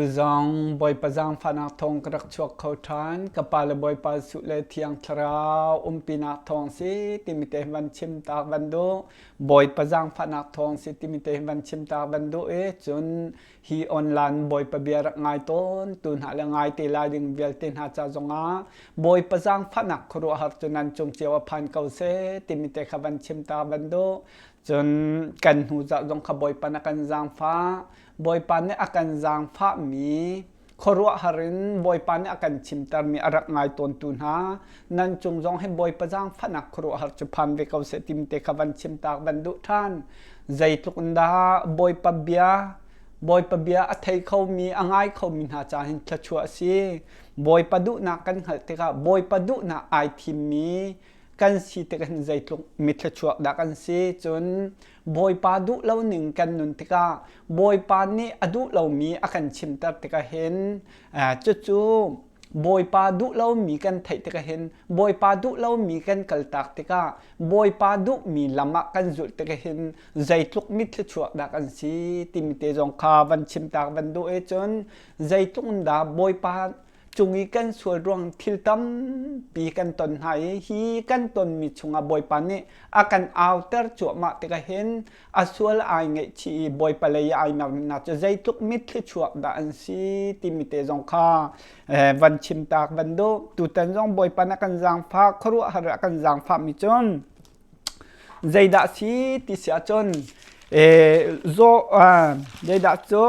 Zong Bawipa zaangfahnak thawng ka rak chuak kho ṭhan. Ka pa le Bawipa Jesuh le Thiang Thlarau umpinak thawng si timi te van chim tak van duh. Bawipa zaangfahnak thawng si timi te van chim tak van duh i cun hi online Bawipa bia rak ngai tawn tu hna le ngai te lai ding vialte hna ca zongah Bawipa zaangfahnak khuaruahhar cu nan cung cio a phan ko seh timi te kha van chim ta van duh. Cun kan hnu zarh zong kha Bawipa na kan zaangfah. Bawipa nih a kan zaangfahmi khuaruahhar in Bawipa nih a kan chimtermi a rak ngai tawntu hna nan cung zong hi Bawipa zaangfahnak khuaruahhar cu phan ve ko seh tim te kha van chim tak van duh ṭhan. Zeitluk in dah Bawipa bia Bawipa bia a thei khomi a ngai khomi hna ca hin thluachuah a si. Bawipa duhnak kan hngalh tikah Bawipa duhnak ai thimmi kan si tikah hin zeitluk mi thluachuak dah kan si. Cun Bawipa duh lo ning kan nun tikah Bawipa nih a duh lomi a kan chimter tikah hin cucu Bawipa duh lomi kan theih tikah hin Bawipa duh lomi kan kaltak tikah Bawipa duhmi lam ah kan zulh tikah hin zeitluk mi thluachuak dah kan si timi te zong kha van chimtak van duh i cun zeitluk in dah Bawipa cung i kan sual ruang thil tampi kan ton hna i hi kan tonmi chungah Bawipa nih a kan auter cuahmah tikah hin a sual ai ngaihchih i Bawipa lei ai mernak cu zeitluk mitthli chuak dah an si timi te zong kha van chim tak van duh. Tutan zong Bawipa nih a kan zaangfah khuaruahhar a kan zaangfahmi cun zeidah si ti si ahcun zeidah cu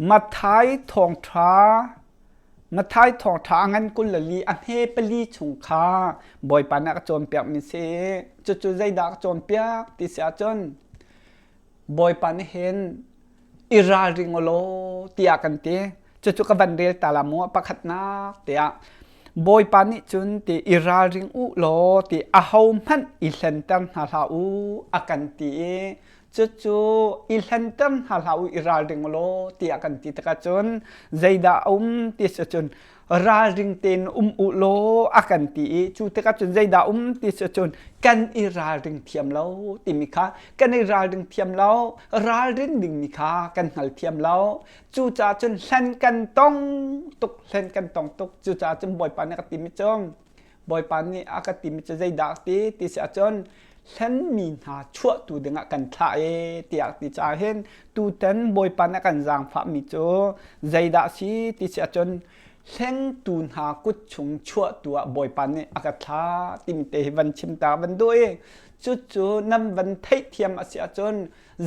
Matthai thawngṭha Matthai thawngṭha a ngan 24 a hme pali chung kha Bawipa nih a ka cawnpiakmi si. Cucu zeidah a ka cawnpiak ti si ahcun Bawipa nih hin i ralring u law tiah kan ti. Cucu ka van rel ta la mu pakhatnak tiah Bawipa nih cun ti i ralring u law ti ahohmanh i hlenter hna hlah u a kan ti i Cucu i hlenter hna hlah u i ralring law tiah kan ti tikah cun zeidah a um ti si cun ralring tein um u law a kan ti i cu tikah cun zeidah um ti si cun kan i ralring thiam lo timi kha kan i ralring thiam lo ralrin dingmi kha kan hngal thiam lo cucaah cun hlen kan tong tuk hlen kan tong tuk cucaah cun Bawipa nih a ka timi cu Bawipa nih a ka timi cu zeidah ti ti si ahcun hlenmi hna chuahtu dingah kan thlah e tiah ti caah hin tutan Bawipa nih a kan zaangfahmi cu zeidah si ti si ahcun hlengtu hna kut chung chuahtu ah Bawipa nih a ka thlah timi te hi van chim ta van duh i cucu nan van theihthiam a si ahcun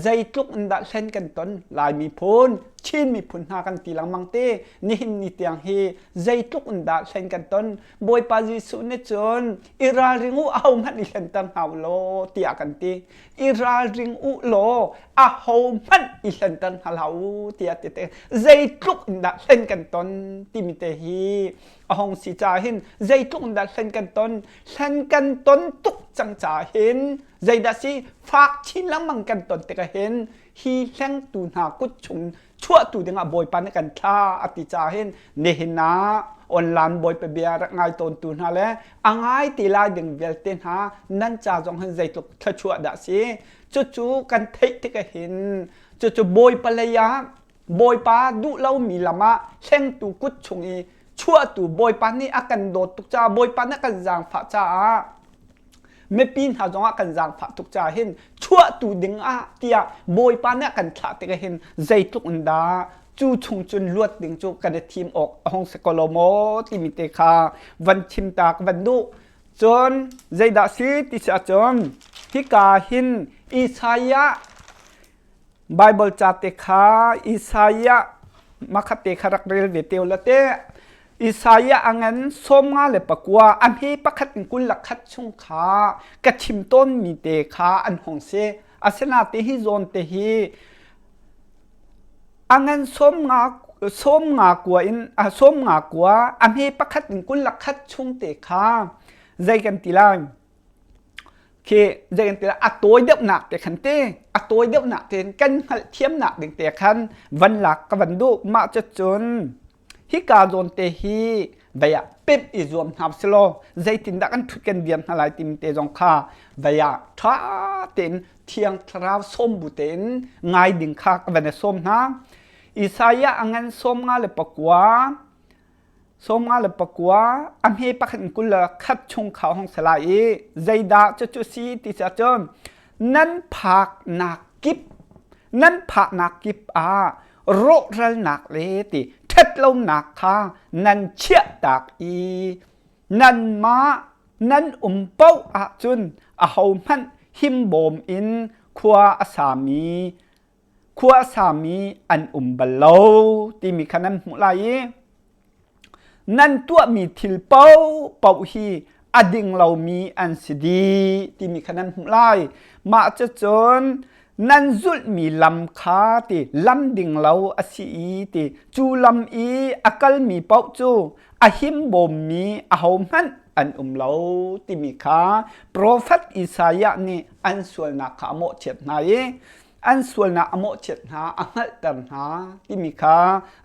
zeitluk in dah hlen kan ton Lai miphun Chin miphun hna kan ti lengmang te nihin ni tiang hi zeitluk in dah hlen kan ton Bawipa Jesuh nih cun i ralring u ahohmanh i hlenter hna u law tiah kan ti i ralring u law ahohmanh i hlenter hna hlah u tiah ti te zeitluk in dah hlen kan ton timi te hi a hong si caah hin zeitluk in dah hlen kan ton hlen kan ton tuk cang caah hin Zeidah si fak chin lengmang kan ton tikah hin hi hlengtu hna kut chung chuahtu dingah Bawipa nih kan thla a ti caah hin nihin ah online Bawipa bia rak ngai tawntu hna le a ngai ti lai ding vialte hna nan ca zong hin zeitluk thluachuah dah si cucu kan theih tikah hin cucu Bawipa lei ah Bawipa duh lomi lam ah hlengtu kut chung i chuahtu Bawipa nih a kan dawt tuk caah Bawipa nih a kan zaangfah caah mipi hna zongah kan zaangfah tuk caah hin chuahtu ding ah tiah Bawipa nih a kan thlah tikah hin zeitluk in dah cu chung cun luat ding cu kan i thim awk a hung si ko lo maw timi te kha van chim ta ka van duh cun zeidah si ti si ahcun hika hin Isaiah Baibal ca te kha Isaiah makhat te kha rak rel ve te la te Isaiah a ngan 59 a hme pakhat in 21 chung kha ka chim tawn mi te kha an hong si asina te hi zawn te hi a ngan 59 in 59 a hme pakhat in 21 chung te kha zei kan ti lai Khi zeitin a tawi deuhnak te khan te a tawi deuhnak te kan hngalh thiamnak ding te khan van lak ka van duh mah cun hika zawn te hi Vei ah pemh i zuam hna silaw zeitindah kan ṭhut kan diam hna lai timi te zong kha vei ah ṭha tein Thiang Thlarau sawm bu tein ngai ding kha ka van i sawm hna. Isaiah a ngan 59 59 a hme pakhat in 21 chung kha hong si lai i zeidah cucu si ti si ahcun nan phaknak kip nan phaknak kip ah rawhralnak le ti ṭhatlonak kha nan chiahtak i nanmah nan um paoh ahcun ahohmanh himbawm in khua a sami khua a sami an um bal lo timi kha nan hmuh lai i nan tuahmi thil paohpaoh hi a ding lomi an si dih timi kha nan hmuh lai. Mah cucun nan zulhmi lam kha ti lam ding lo a si i ti cu lam i a kalmi paoh cu a himbawmmi ahohmanh an um lo timi kha profet Isaiah nih an sualnak kha a mawhchiat hna i an sualnak a mawhchiat hna a hngalhter hna timi kha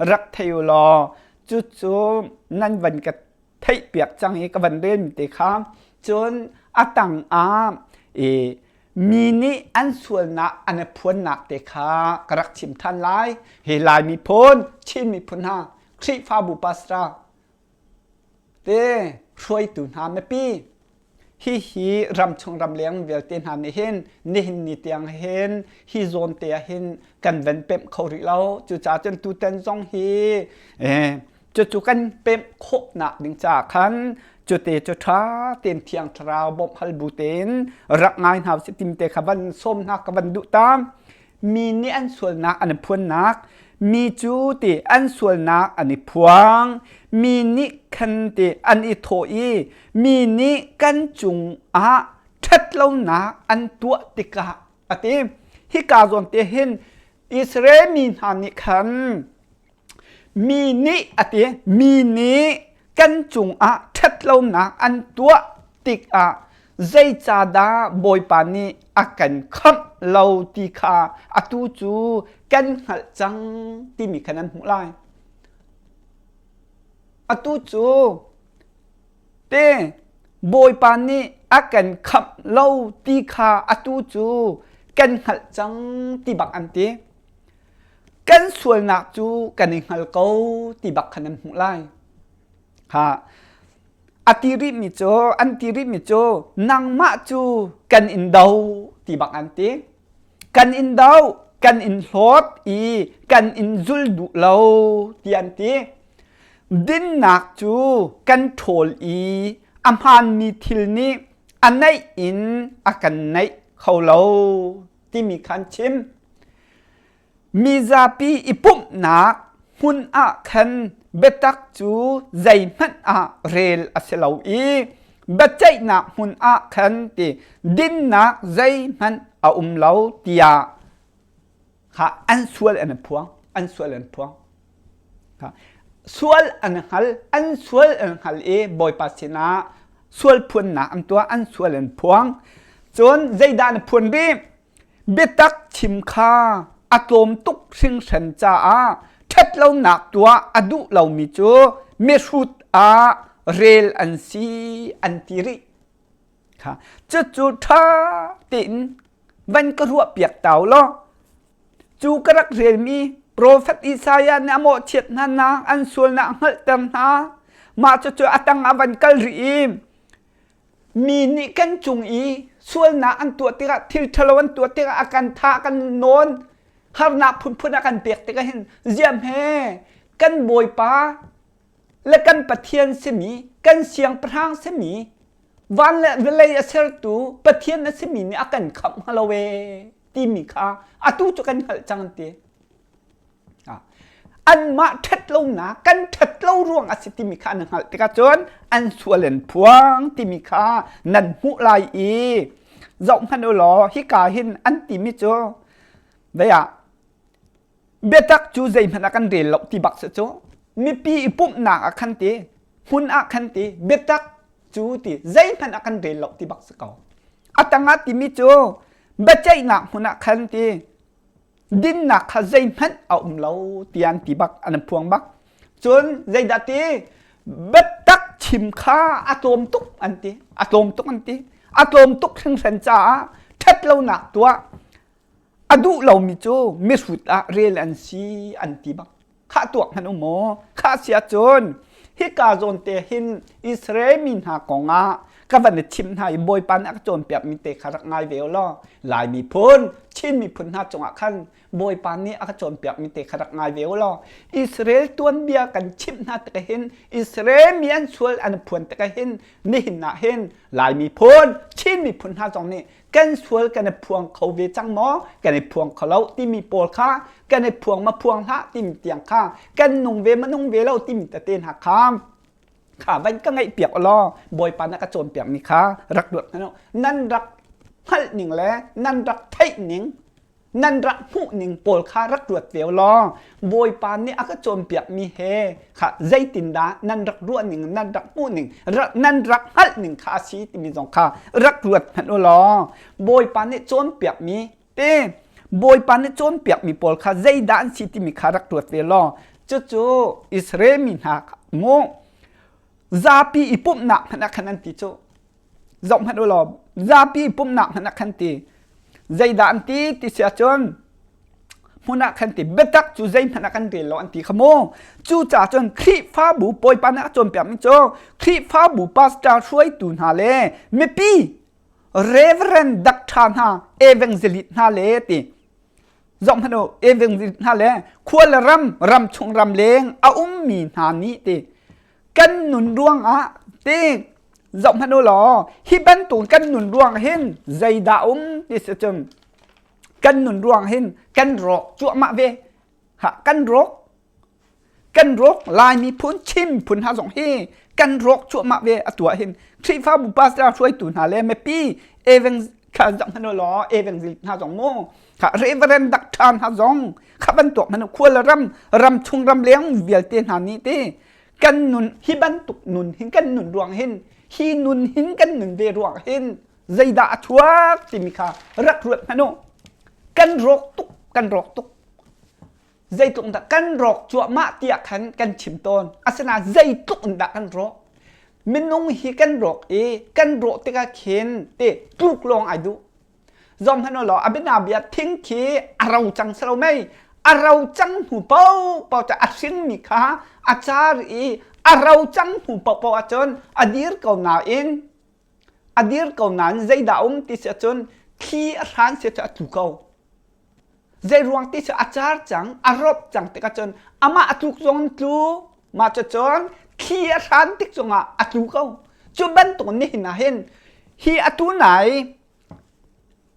rak thei u law cucu nan van ka theihpiak cang i ka van relmi te kha cun a tang ah i mi nih an sualnak an i phuannak te kha ka rak chim than lai. Hi Lai miphun, Chin miphun hna, Khrihfabu pastor te hruaitu hna mipi hihi ramchung ramleng vialte hna nih hin nihin ni tiang hin hi zawn te ah hin kan van pemh kho rih lo. Cucaah cun tutan zong hi eh, cucu kan pemh khawhnak ding caah khan cute cu ṭha tein Thiang Thlarau bawmh hal bu tein rak ngai hna usih tim te kha van sawm hna ka van duh ta. Mi nih an sualnak an i phuannak, mi cu ti an sualnak an i phuang, mi nih khan ti an i thawh i mi nih kan cungah ṭhatlonak an tuah tikah a ti. Hika zawn te hin Israel mi hna nih khan Mi nih a ti, mi nih kan cungah ṭhatlonak an tuah tikah zeicahdah Bawipa nih a kan khamh lo ti kha atu cu kan hngalh cang timi kha nan hmuh lai. Atu cu te Bawipa nih a kan khamh lo ti kha atu cu kan hngalh cang ti bak an ti. Kan sualnak cu kan i hngal ko ti bak kha nan hmuh lai. Ha a ti rihmi cu an ti rihmi cu nangmah cu kan in do ti bak an ti. Kan in do, kan in hlawt i kan in zul duh lo ti an ti. Dinnak cu kan ṭhawl i a hmaanmi thil nih a naih in a kan naih kho lo timi kha an chim. Mizapi i pumhnak hmun ah khan biatak cu zeihmanh ah rel a si lo i biaceihnak hmun ah khan ti dinnak zeihmanh a um lo tiah kha an sual an phuang an sual an phuang sual an hngal an sual an hngal i Bawipa sinah sual phuannak an tuah an sual an phuang cun zeidah na phuan rih Biatak chim kha a tlawm tuk hringhran caah ṭhatlonak tuah a duh lomi cu mihrut ah rel an si an ti rih. Kha cucu ṭha tein van ka ruahpiak ta u law cu ka rak relmi profet Isaiah nih a mawhchiat hna nak an sualnak a hngalhter hna. Mah cucu a tang ah van kal rih i Mi nih kan cung i sualnak an tuah tikah thil ṭhalo an tuah tikah a kan thah kan nawn harnak phunphun a kan pek tikah hin ziamhe kan Bawipa le kan Pathian simi kan siangpahrang simi van le vawlei a sertu Pathian a simi nih a kan khamh hnga lo ee timi kha atu cu kan hngalh cang an ti. Anmah ṭhatlonak kan ṭhatlo ruang a si timi kha an hngalh tikah cun an sual an phuang timi kha nan hmuh lai i zohhmanh u law hika hin an timi cu vei ah biatak cu zeihmanh ah kan rel lo ti bak si cu mipi i pumhnak ah khan ti hmun ah khan ti biatak cu ti zeihmanh ah kan rel lo ti bak si ko a tangah timi cu biaceihnak hmun ah khan ti dinnak kha zeihmanh a um lo tiah an ti bak an phuang bak cun zeidah ti biatak. chim kha a tlawm tuk an ti. A tlawm tuk an ti. A tlawm tuk hringhran caah ṭhat lonak tuah a duh lomi cu mihrut ah rel an si an ti bak. Khah tuak hmanh u maw? Khah si ahcun hika zawn te hin Israel mi hna kongah ka van i chimh hna i Bawipa nih a ka cawnpiakmi te kha rak ngai ve u law Lai miphun, Chin miphun hna cungah khan Bawipa nih a ka cawnpiakmi te kha rak ngai ve u law Israel tuanbia kan chimh hna tikah hin Israel mi an sual an phuan tikah hin nihin ah hin Lai miphun, Chin miphun hna zong nih kan sual kan i phuang kho ve cang maw kan i phuang kho lo timi pawl kha kan i phuang ma phuang hlah timi tiang kha kan nung ve ma nung ve lo timi tete hna kha kha van ka ngaih piak law bawipa na ka cawnpiak mi kha rak ruat hna nan rak hngalh ning le nan rak theih ning nan rak hmuh ning pawl kha rak ruat ve law Bawipa nih a ka cawnpiak mi he kha zeitindah nan rak ruah ning nan rak hmuh ning nan rak hngalh ning kha a si timi zong kha rak ruat hmanh u law Bawipa nih cawnpiak mi te Bawipa nih cawnpiak mi pawl kha zeidah an si timi kha rak ruat ve law cucu Israel mi hna mu zapi i pumhnak hmanh ah khan an ti cu zoh hmanh u law zapi pumhnak hmanh ah khan ti zeidah an ti ti si ahcun hmun ah khan ti biatak cu zeihmanh ah kan rel lo an ti kha mu cucaah cun Khrihfabu Bawipa nih a cawnpiakmi cu Khrihfabu pastor hruaitu hna le mipi Reverend Doctor hna evangelist hna le ti zoh hmanh u evangelist hna le khua le ram ram chung ram leng a ummi hna nih ti kan nun ruangah ti zoh hmanh u law hi bantuk kan nun ruang hin zeidah um ti si cun kan nun ruang hin kan rawk cuahmah ve ha kan rawk kan rawk Lai miphun Chin miphun hna zong hi kan rawk cuahmah ve atu ah hin Khrihfabu pastor hruaitu hna le mipi evang kha zoh hmanh u law evangelist hna zong mu kha reverend doctor hna zong kha bantuk hmanh khua le ram ram chung ram leng vialte hna nih ti kan nun hi bantuk nun hin kan nun ruang hin hi nun hin kan nun ve ruang hin zeidah a chuak timi kha rak ruat hmanh u kan rawk tuk kan rawk tuk zeitluk dah kan rawk cuahmah tiah khan kan chim tawn asinain zeitluk in dah kan rawk minung hi kan rawk i kan rawh tikah khin te tluk lawng ai duh Zom hmanh law a bianabia thing khi a ro cang si lo mei a ro cang hnu paohpaoh cu a hringmi kha a car i a ro cang hnu paohpaoh ahcun a dir ko nain a dir ko nain zeidah um ti si ahcun thli a hran si cu a tlu ko. Zei ruang ti cu a car cang a rop cang tikah cun amah a tluk zong in tlu mah cu cun thli a hran tik zongah a tlu ko. Cu bantuk nihin ah hin hi atu nai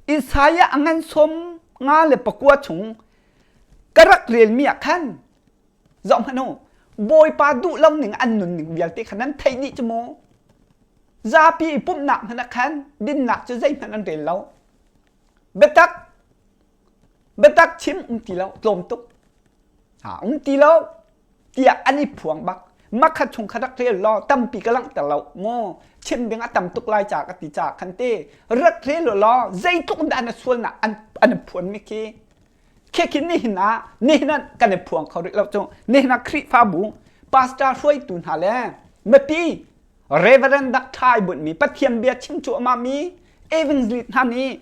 Isaiah a ngan 54 chung ka rak relmi ah khan zoh hmanh u Bawipa duh lo ning an nun ning vialte kha nan theih dih cu mu zapi i pumhnak hmanh ah khan dinnak cu zeihmanh an rel lo biatak biatak chim um ti lo tlawm tuk ha um ti lo tiah an i phuang bak makhat chung kha rak rel law tampi ka langhter lo mu chim ding a tam tuk lai ca ka ti ca khan te rak rel law zeitluk dah na sualnak an an phuan mi khi khi khi nihin ah nihin ah kan i phuang kho rih lo cu nihin ah Khrihfabu pastor hruaitu hna le mipi Reverend Dr. ai bunh mi Pathian bia chim cuahmah mi evangelist hna nih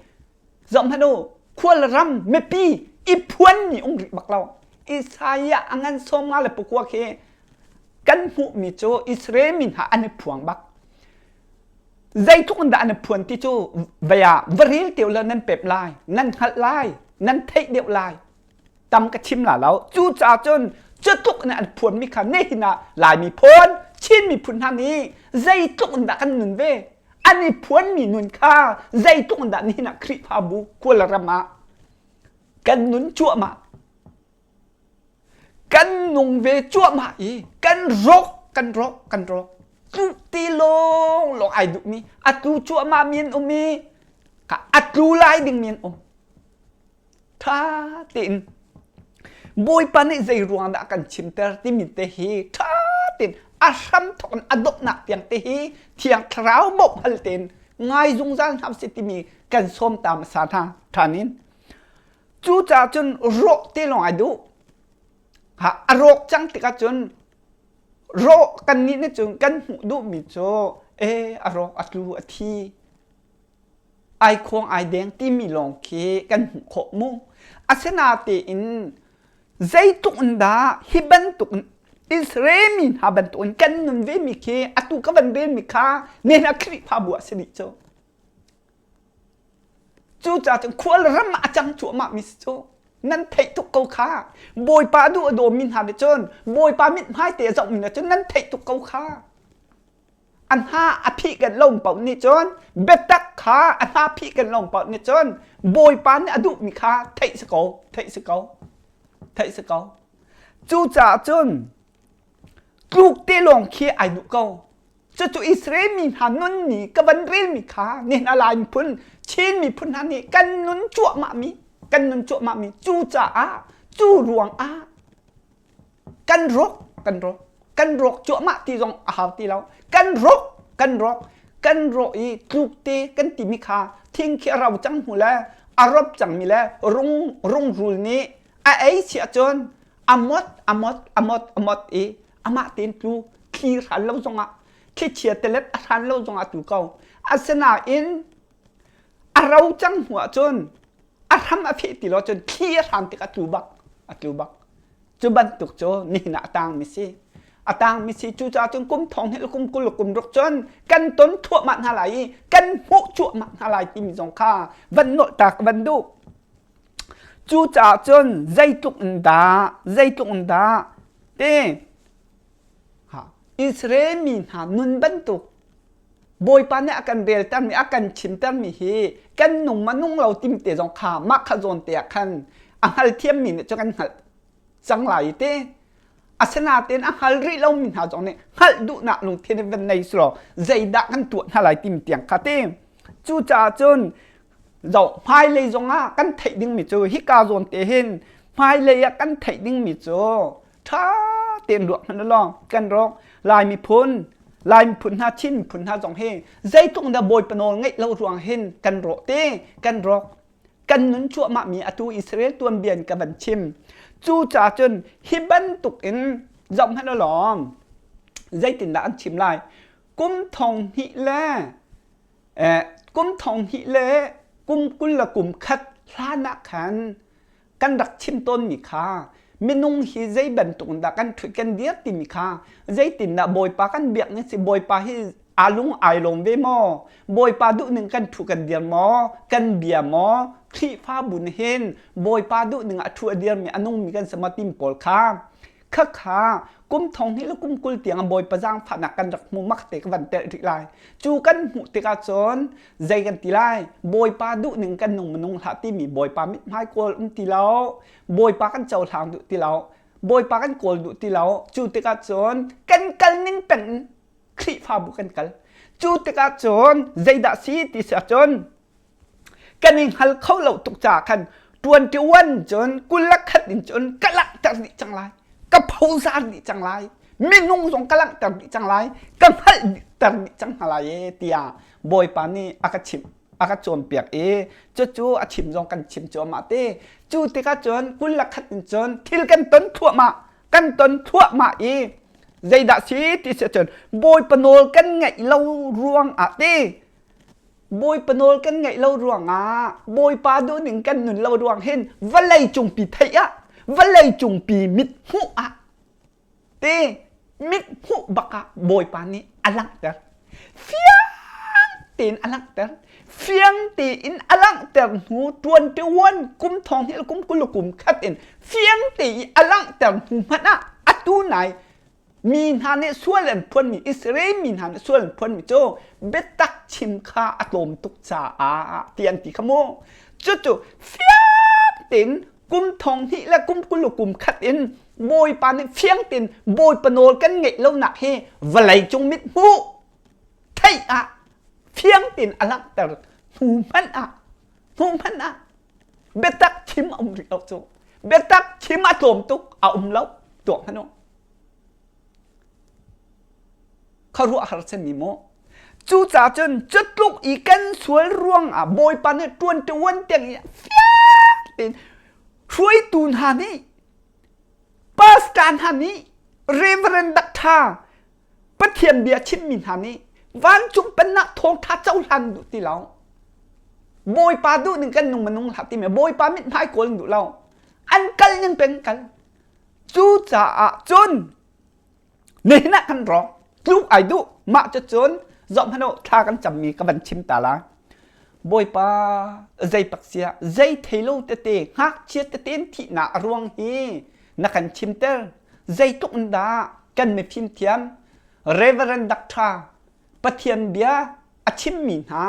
Zoh hmanh u, khual ram mipi i phuanmi um rih bak lo. Isaiah a ngan 59 khi kan hmuhmi cu Israel mi hna an i phuang bak. Zeitluk in dah an i phuan ti cu vei ah va rel te law nan pep lai, nan hngalh lai, nan theih deuh lai. Tam ka chim la lo. Cucaah cun cutluk in an phuanmi kha nihin ah Lai miphun, Chin miphun hna nih zeitluk in dah kan nun ve? An i phuanmi nun kha zeitluk in dah nihin ah Khrihfabu Kawlram ah kan nun cuahmah. Kan nung ve cuahmah i kan rawk, kan rawk, kan rawk. Tlu ti lawng lawng ai duhmi, a tlu cuahmah mi an um i a tlu lai dingmi an um. Ṭha tein Bawipa nih zei ruang dah a kan chimter timi te hi ṭha tein a hramthawk in a donghnak tiang te hi Thiang Thlarau bawmh hal tein ngai zungzal hna usih timi kan sawm ta hmasa hna ṭhan in. Cucaah cun rawh te lawng ai duh. Ha, a rawk cang tikah cun. Rawh kannih nih cun kan hmuh duhmi cu e a rawk a tlu a thi ai khuang ai deng timi lawng khi kan hmuh khawh mu. Asinatein zeitluk in dah hi bantuk in Israel mi hna bantuk in kan nun vemi khi atu ka van relmi kha nihin ah Khrihfabu ah si dih cu. Cucaah cun khual ram ah a cang cuahmah mi si cu. Nan theih tuk ko kha. Bawipa duh a dawmi hna nih cun Bawipa mithmai te a zohmi nih cun nan theih tuk ko kha. A hna a phih kan lo paoh nih cun biatak kha a hna phih kan lo paoh nih cun Bawipa nih a duhmi kha theih si ko, theih si ko, theih si ko. Cucaah cun tluk te lawng khi ai duh ko. Cucu Israel mi hna nunmi ka van relmi kha nihin a Lai miphun, Chin miphun hna nih kan nun cuahmahmi, kan nun cuahmahmi cucaah cu ruangah kan rawk, kan rawk, kan rawk cuahmah ti zong a hau ti lo. Kan rawk, kan rawk, kan rawh i tlukte kan timi kha thing khi a ro cang hnu le a rop cangmi le rung rungrul nih a ei si ahcun a mot, a mot, a mot, a mot i amah tein tlu thli hran lo zongah thlichia telet a hran lo zongah tu ko asinain a ro cang hnu ahcun a hram a feh ti lo cun thli a hran tikah tlu bak a tlu bak cu bantuk cu nihin ah a tang mi si a tang mi si cucaah cun kum thong hnih le kum 20 le kum ruk cun kan ton thuahmah hna lai i kan hmuh cuahmah hna lai timi zong kha van nolh ta ka van duh Cucaah cun zeitluk in dah, zeitluk in dah te Israel mi hna nun bantuk Bawipa nih a kan reltermi, a kan chimtermi hi kan nung ma nung lo tim te zong kha mah kha zawn te ah khan a hngalthiammi nih cun kan hngalh cang lai te. Asinain a hngal rih lomi hna zong nih hngalh duhnak lungthin in van nei selaw zeidah kan tuah hna lai tim tiang kha te. Cucaah cun Zoh hmailei zongah kan theih dingmi cu hika zawn te hin hmailei ah kan theih dingmi cu ṭha tein ruak hmanh law kan rawk Lai miphun Lai miphun hna Chin miphun hna zong hi zeitluk dah Bawipa nawl ngeih lo ruang hin kan rawh te kan rawk kan nun cuahmah mi atu Israel tuanbia in ka van chim cucaah cun hi bantuk in zoh hmanh law zeitindah an chim lai kum thong hnih le Kum thong hnih le kum 20 le kum khat hlan ah khan kan rak chim tawnmi kha minung hi zei bantuk in dah kan ṭhut kan dir timi kha zeitindah Bawipa kan biak ning si Bawipa hi aa lung ai lawm ve maw Bawipa duhning kan ṭhu kan dir maw kan bia maw Khrihfabu nih hin Bawipa duhning ah a ṭhu a dirmi a nungmi kan si maw timi pawl kha Khakha kum thong hnih le kum 20 tiang Bawipa zaangfahnak kan rak hmu mak te ka van telh rih lai. Cu kan hmuh tikah cun zei kan ti lai? Bawipa duhning kan nung minung hlah timi Bawipa mithmai kawl um ti lo. Bawipa kan cohlang duh ti lo. Bawipa kan kawl duh ti lo. Cu tikah cun kan kal ning peng in Khrihfabu kan kal. Cu tikah cun zeidah si ti si ahcun kan i hngal kho lo tuk caah khan 21 cun 21 in cun ka langhter dih cang lai ka phozar dih cang lai minung zong ka langhter dih cang lai ka hngalhter dih cang hna lai e tiah Bawipa nih a ka chimh a ka cawnpiak i cucu a chim zong kan chim cuahmah te cu tikah cun 21 in cun thil kan ton thluahmah kan ton thluahmah i zeidah si ti si cun Bawipa nawl kan ngaih lo ruang ah te Bawipa nawl kan ngaih lo ruangah Bawipa duhning kan nun lo ruang hin vawlei cungpi theih ah vawlei cungpi mit hmuh ah te mit hmuh bak ah Bawipa nih a langhter fiang tein a langhter fiang tein a langhter hnu 21 kum thong hnih kum 20 kum khat in fiang te i a langhter hnu hmanh ah atu nai Mi hna nih sual an phuanmi Israel mi hna nih sual an phuanmi cu biatak chim kha a tlawm tuk caah ti an ti kha mu. Cucu fiang tein kum thong hnih le kum 20 le kum khat in Bawipa nih fiang tein Bawipa nawl kan ngeih lonak hi vawlei cung mit hmuh theih ah fiang tein a langhter hnu hmanh ah hnu hmanh ah biatak chim a um rih lo cu biatak chim a tlawm tuk a um lo tuak hmanh u khuaruahhar simi mu cucaah cun cutluk i kan sual ruangah bawipa nih ṭuan ṭuan tiang i fiang tein hruaitu hna nih pastor hna nih Reverend Doctor Pathian bia chimmi hna nih vancung pennak thawngṭha cohlan duh ti lo. Bawipa duh ning kan nung manung hlah timi Bawipa mithmai kawl duh lo. An kal ning peng kal. Cucaah cun nihin ah kan rawk tluk ai duh mah cu cun zoh hmanh u thla kan cammi ka van chim ta lai. Bawipa zei pak sia zei thei lo tete ngakchia tete in thihnak a ruang hi na kan chimter zeitluk in dah kan mifim thiam Reverend Doctor Pathian bia a chimmi hna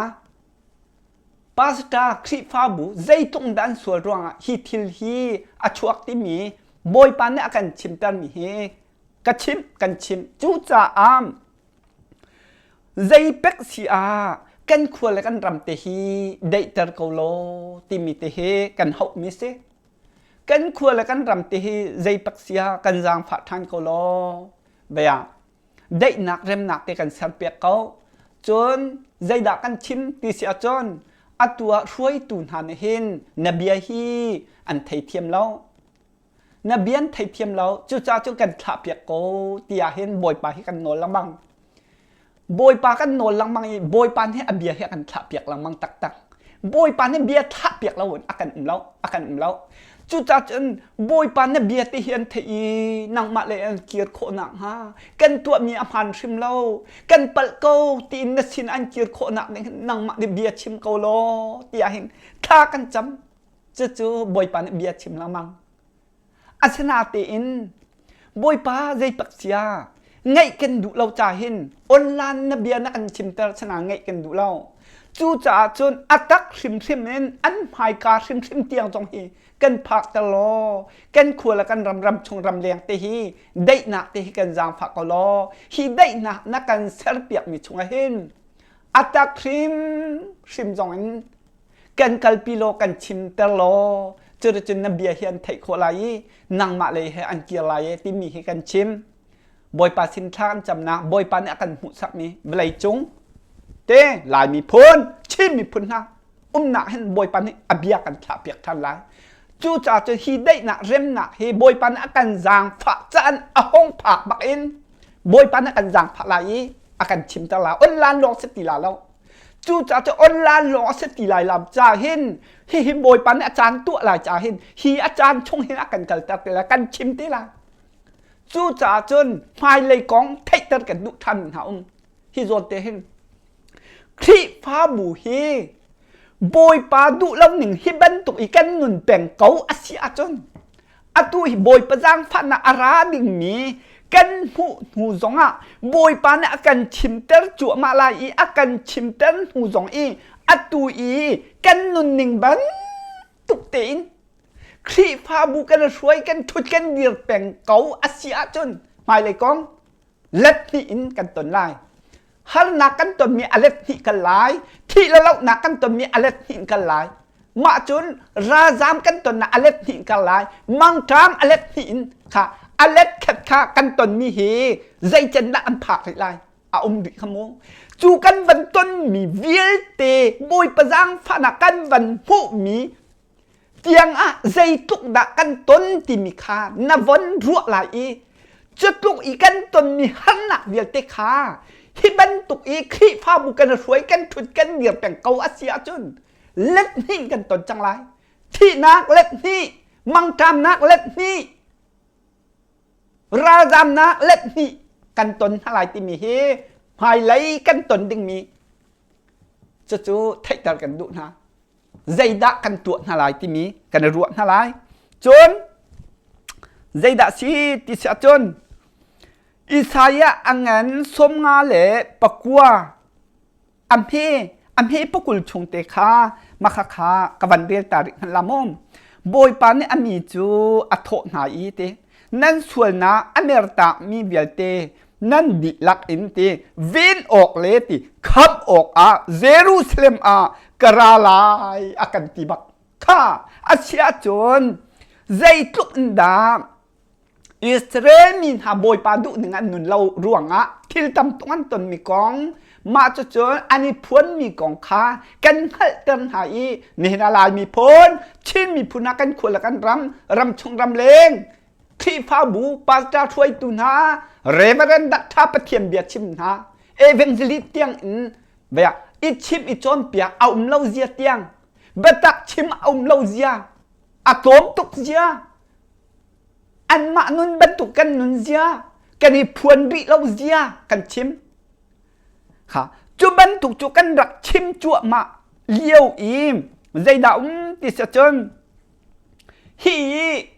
pastor Khrihfabu zeitluk in dah an sual ruangah hi thil hi a chuak timi Bawipa nih a kan chimtermi hi ka chimh kan chimh cucaah zeipek si ah kan khua le kan ram te hi daihter ko law timi te hi kan hauhmi si Kan khua le kan ram te hi zeipak sia kan zaangfah ṭhan ko law. Bia daihnak remnak te kan serpiak ko. Cun zeidah kan chim ti si ahcun atu ah hruaitu hna nih hin na bia hi an theithiam lo. Na bia an theithiam lo. Cucaah cun kan thlahpiak ko tiah hin Bawipa hi kan nawl lengmang. Bawipa kan nawl lengmang i Bawipa nih a bia hi a kan thlahpiak lengmang taktak. Bawipa nih bia thlahpiak lo in a kan um lo, a kan um lo. Cucaah cun Bawipa na bia te hi an theih i nangmah le an kir khawh nakhnga kan tuahmi a hmaan hrim lo, kan palh ko tiin na sin an kir khawh nak ding hin nangmah nih bia chim ko law tiah hin thla kan cam. Cucu Bawipa nih bia chim lengmang. Asinatein Bawipa zeipak sia ngaih kan duh lo ca hin online na bia na kan chimter sana ngaih kan duh lo. Cucaah cun a tak hrimhrim in an hmaika hrimhrim tiang zong hi kan phakter law kan khua le kan ram ram chung ram leng te hi daihnak te hi kan zaangfah ko law hi daihnak na kan serpiakmi chungah hin a tak hrimhrim zong in kan kalpi law kan chimter law cuticun na bia hi an theih khawh lai i nangmah lei he an kir lai e timi hi kan chim Bawipa sin thla kan camnak Bawipa nih a kan hmuhsakmi vawlei cung te Lai miphun Chin miphun hna umnak hin Bawipa nih a bia kan thlahpiak ṭhan lai cucaah cun hi daihnak remnak hi Bawipa nih a kan zaangfah caan a hong phak bak in Bawipa nih a kan zaangfah lai i a kan chimter lai online lawng si ti la lo Cucaah cu online lawng a si ti lai lam ca hin hihi Bawipa nih a caan tuah lai ca hin hi a caan chung hin a kan kalter te lai kan chim te lai. Cucaah cun hmailei kong theihter kan duh ṭhan hna um hi zawn te hin Khrihfabu hi Bawipa duh lo ning hi bantuk i kan nun peng ko a si ahcun atu hi Bawipa zaangfahnak a ra dingmi kan hmuh hnu zongah Bawipa nih a kan chimter cuahmah lai i a kan chimter hnu zong i atu i kan nunning bantuk tein Khrihfabu kan hruai kan ṭhut kan dir peng ko a si ahcun hmailei kong let hnih in kan ton lai harnak kan tonmi a let hnih kal lai thih le lohnak kan tonmi a let hnih in kal lai mah cun ralzam kan tonnak a let hnih in kal lai mangṭam a let hnih in kha a let khat kha kan tonmi hi zeicen dah an phak rih lai a um rih kha mu cu kan van tonmi vialte bawipa zaangfahnak kan van hmuhmi tiang ah zeitluk dah kan ton timi kha na von ruah lai i cutluk i kan tonmi harnak vialte kha hi bantuk i Khrihfabu kan hruai kan ṭhut kan dir peng ko a si ahcun let hnih kan ton cang lai thihnak let hnih mangṭamnak let hnih ralzamnak let hnih kan ton hna lai timi hi hmailei kan ton dingmi cucu theihter kan duh hna zeidah kan tuah hna lai timi kan i ruah hna lai. Cun zeidah si ti si ahcun Isaiah a ngan 59 a hme a hme pakul chung te kha makha kha ka van rel ta rih hmanh la maw Bawipa nih a mi cu a thawh hna i te nan sualnak a mertakmi vialte nan dihlak in ti ven awk le ti khamh awkah Jerusalem ah ka ra lai a kan ti bak kha a si ahcun zeitluk in dah Israel mi hna Bawipa duhning an nun lo ruangah thil tam tuk an tonmi kong mah cucun an i phuanmi kong kha kan hngalhter hna i nihin ah Lai miphun Chin miphun ah kan khua le kan ram ramchung ramleng. Khrihfabu pastor hruaitu hna, Reverend Doctor Pathian bia chim hna, evangelist tiang in bia i chim i cawnpiak a um lo zia tiang, biatak chim a um lo zia, a tlawm tuk zia, anmah nun bantuk kan nun zia, kan i phuan rih lo zia kan chim. Kha cu bantuk cu kan rak chim cuahmah lio i zeidah um ti si cun hi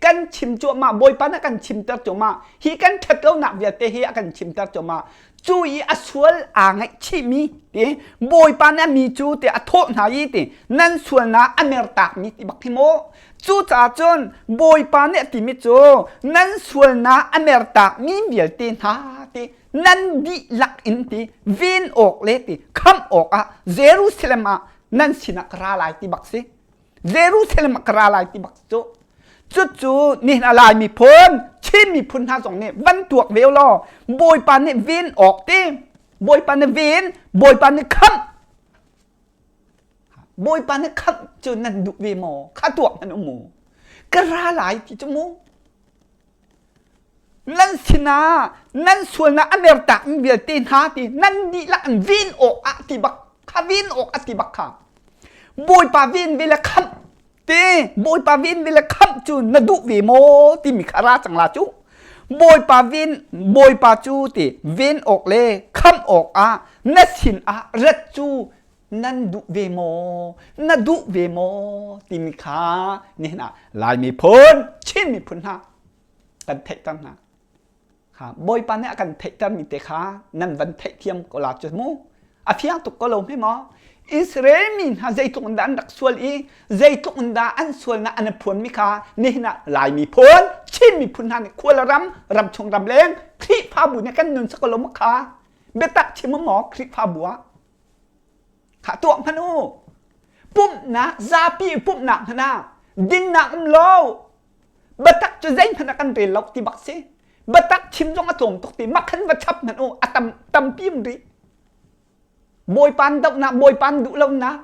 kan chim cuahmah Bawipa nih a kan chimter cuahmah hi kan ṭhat lonak vialte hi a kan chimter cuahmah cu i a sual aa ngaihchihmi ti Bawipa nih a mi cu ti a thawh hna i ti nan sualnak a mertakmi ti bak hi maw cucaah cun Bawipa nih a timi cu nan sualnak a mertakmi vialte hna ti nan dihlak in ti ven awk le ti khamh awkah Jerusalem ah nan sinah ka ra lai ti bak si Jerusalem ah ka ra lai ti bak cu cucu nihin a Lai miphun Chin miphun hna zong nih van tuak ve law Bawipa nih ven awk ti Bawipa nih ven Bawipa nih khamh Bawipa nih khamh cu nan duh ve maw kha tuak hmanh um mu ka ra lai ti cu mu nan sinah nan sualnak a mertak mi vialte hna ti nan dihlak in ven awk ah ti bak kha ven awk a ti bak kha Bawipa ven ve le khamh te Bawipa ven ve le khamh cu na duh ve maw timi kha ra cang la cu Bawipa ven Bawipa cu ti ven awk le khamh awk ah na sin ah rat cu nan duh ve maw na duh ve maw timi kha nihin ah Lai miphun Chin miphun hna kan theihter hna kha Bawipa nih a kan theihter mi te kha nan van theihthiam ko la cu mu a fiang tuk ko lo hme maw Israel mi hna zeitluk in dah an rak sual i zeitluk in dah an sualnak an phuan mi kha nihin ah Lai miphun Chin miphun hna nih khual ram ram chung ram leng Khrihfabu nih kan nun sa ko lo ma kha biatak chim maw Khrihfabu ah Khah tuah hmanh u. Pumhnak, zapi pumhnak hmanh ah dinnak um lo. Biatak cu zeihmanh ah kan rel lo ti bak si. Biatak chim zong a tlawm tuk ti. Makhan va chap hmanh u, a tam tampi um rih. Bawipa an dohnak, Bawipa an duh lonak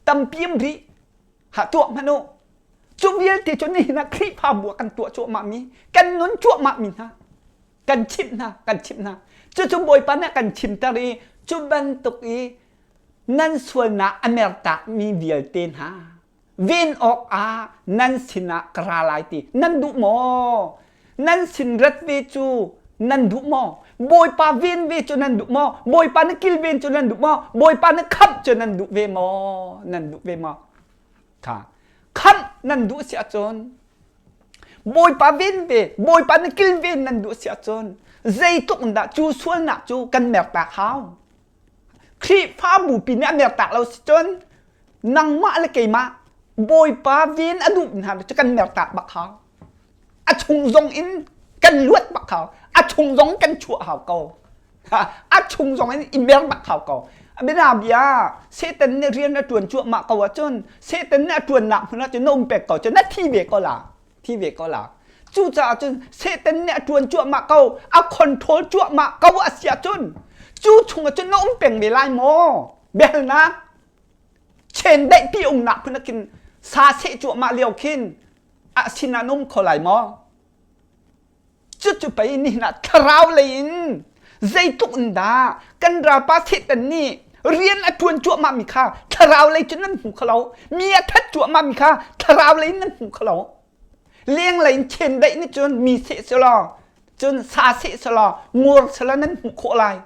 tampi um rih. Ha tuah hmanh u. Cu vialte cu nihin ah Khrihfabu ah kan tuah cuahmah mi, kan nun cuahmah mi hna. Kan chimh hna kan chimh hna cucu Bawipa nih a kan chimter i cu bantuk i nan sualnak a mertak mi vialte hna ven awkah nan sinah ka ra lai ti nan duh maw nan sin rat ve cu nan duh maw Bawipa ven ve cu nan duh maw Bawipa na kilven cu nan duh maw Bawipa na khamh cu nan duh ve maw nan duh ve maw kha khamh nan duh si ahcun Bawipa ven ve, Bawipa na kilven nan duh si ahcun zeitluk in dah cu sualnak cu kan mertak hau. Khrihfabu pi nih a mertak lo si cun nangmah le keimah Bawipa ven a duh hna cu kan mertak bak hau. A chung zong in kan luat bak hau. A chung zong kan chuah hau ko. A chung zong in i mer bak hau ko. Bianabia Satan nih rian a ṭuan cuahmah ko ahcun Satan nih a ṭuannak hmun ahcun na um pek ko cun na thi ve ko la thi ve ko la cucaah cun Satan nih a ṭuan cuahmah ko a control cuahmah ko a si ahcun cu chung ahcun na um peng ve lai maw biahalnak chendeih pi umnak phun ah khin sa seh cuahmah lio khin a sinah na um kho lai maw Cucu pei nihin ah thlarau lei in zeitluk in dah kan ralpa Satan nih rian a ṭuan cuahmah mi kha thlarau lei cun nan hmu kho lo. Mi a that cuahmah mi kha thlarau lei in nan hmu kho lo. Lenglei in chendeih nih cun mi seh selaw, cun sa seh selaw, ngur selaw nan hmuh khawh lai.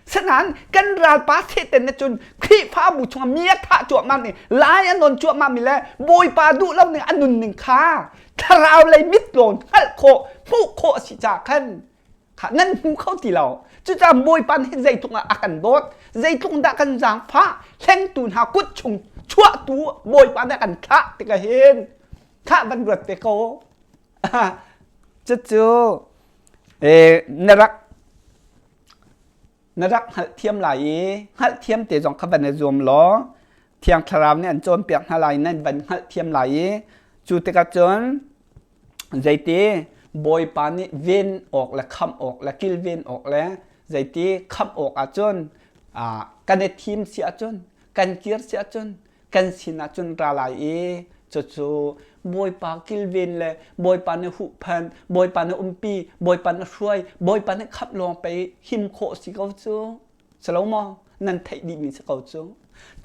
Sinain kan ralpa Satan nih cun Khrihfabu chungah mi a thah cuahmah mi, lai a nawn cuahmah mi le Bawipa duh lo ning a nunning kha thlarau lei mit lawn hngalh khawh, hmuh khawh a si caah khan kha nan hmu kho ti lo. Cucaah Bawipa nih zeitluk ah a kan dawt, zeitluk dah kan zaangfah, hlengtu hna kut chung chuahtu Bawipa nih a kan thlah tikah hin khah van ruat ve ko. Cucu na rak na rak hngalhthiam lai i hngalhthiam te zong kha van i zuam law Thiang Thlarau nih an cawnpiak hna lai nan van hngalhthiam lai i cu tikah cun zeiti Bawipa nih ven awk le khamh awk le kilven awk le zeiti khamh awk ahcun kan i thim si ahcun kan kir si ahcun kan sinah cun ra lai i cucu Bawipa kilven le Bawipa nih huhphenh, Bawipa nih umpi, Bawipa nih hruai, Bawipa nih khamh lawng pei him khawh si ko cu. Si lo maw? Nan theih dihmi si ko cu.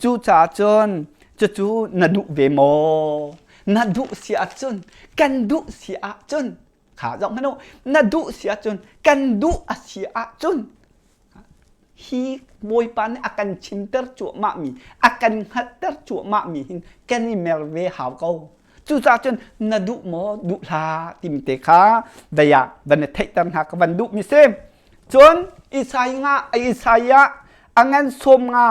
Cucaah cun cucu na duh ve maw? Na duh si ahcun, kan duh si ahcun, kha zoh hmanh u, na duh si ahcun, kan duh a si ahcun, hi Bawipa nih a kan chimter cuahmahmi, a kan hngalhter cuahmahmi hin kan i mer ve hau ko. Cucaah cun na duh maw, duh hlah timi te kha vei ah van i theihter hna ka van duhmi si. Cun Isaiah Isaiah a ngan sawm nga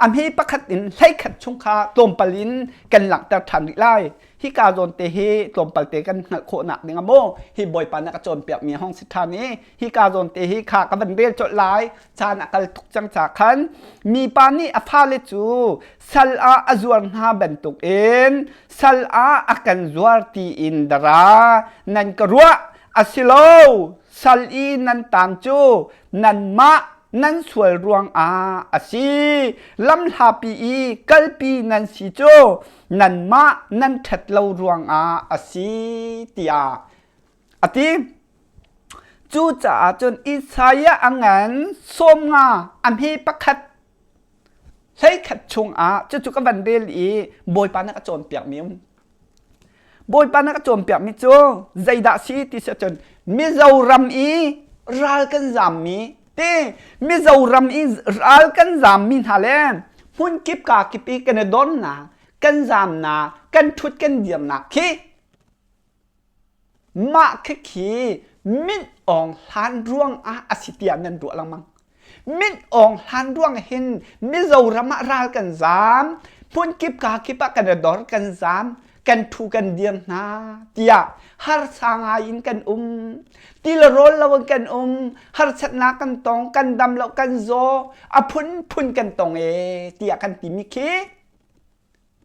a hme pakhat in 11 chung kha tlawmpal in kan langhter ṭhan rih lai. Hika zawn te hi tlawmpal te kan hngalh khawhnak ding a maw hi Bawipa nih a ka cawnpiakmi hong si ṭhan i hika zawn te hi kha ka van rel colh lai. Caan a kal tuk cang ca khan mipa nih a fale cu sal ah a zuar hna bantukin sal ah a kan zuar tiin dara nan ka ruah a si lo sal i nan taan cu nanmah nan sual ruangah a si lamhlapi i kalpi nan si cu nanmah nan ṭhat lo ruangah a si tiah a ti. Cucaah cun Isaiah a ngan 50 a hme pakhat 11 chungah cucu ka van rel i Bawipa nih a ka cawnpiakmi um. Bawipa nih a ka cawnpiakmi cu zeidah si ti si ahcun Mizoram i ral kan zammi te Mizoram i ral kan zammi hna le hmunkip kaa kip i kan i donnak kan zamnak kan ṭhut kan dirnak khi Mah khikhi Min Aung Hlan ruangah a si tiah nan ruah lengmang. Min Aung Hlan ruang hin Mizoram ah ral kan zaam, hmunkip kaa kip ah kan i dor kan zaam, kan ṭhu kan dir hna tiah harsa ngai in kan um. Ti le rawl lo in kan um, harsatnak kan tong, kan dam lo, kan zaw, a phunphun kan tong ee tiah kan timi khi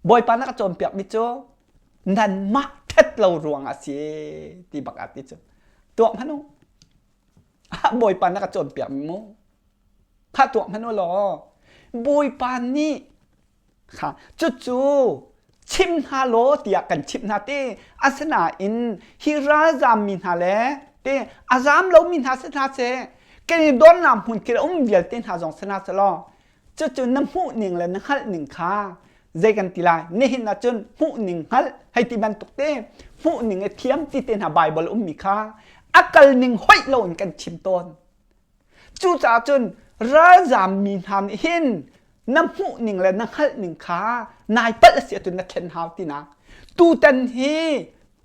Bawipa na ka cawnpiakmi cu nanmah ṭhat lo ruang ah si ti bak ah ti cu tuah hmanh u. Bawipa na ka cawnpiakmi mu. Kha tuah hmanh u law Bawipa nih kha cucu chim hna law tiah kan chimh hna te asinain hi ralzammi hna le te a zam lomi hna si hna seh kan i dornak hmun kil a um vialte hna zong si hna seh law Cucu na hmuhning le na hngalhning kha zei kan ti lai nihin ahcun hmuhning hngalh hei ti bantuk te hmuhning i thiam ti te hna Bible ummi kha a kalning hoih loin kan chim tawn. Cucaah cun ralzam mi hna nih hin na hmuhning le na hngalhning kha nai palh a si ahcun na thlen hau tinak. Tutan hi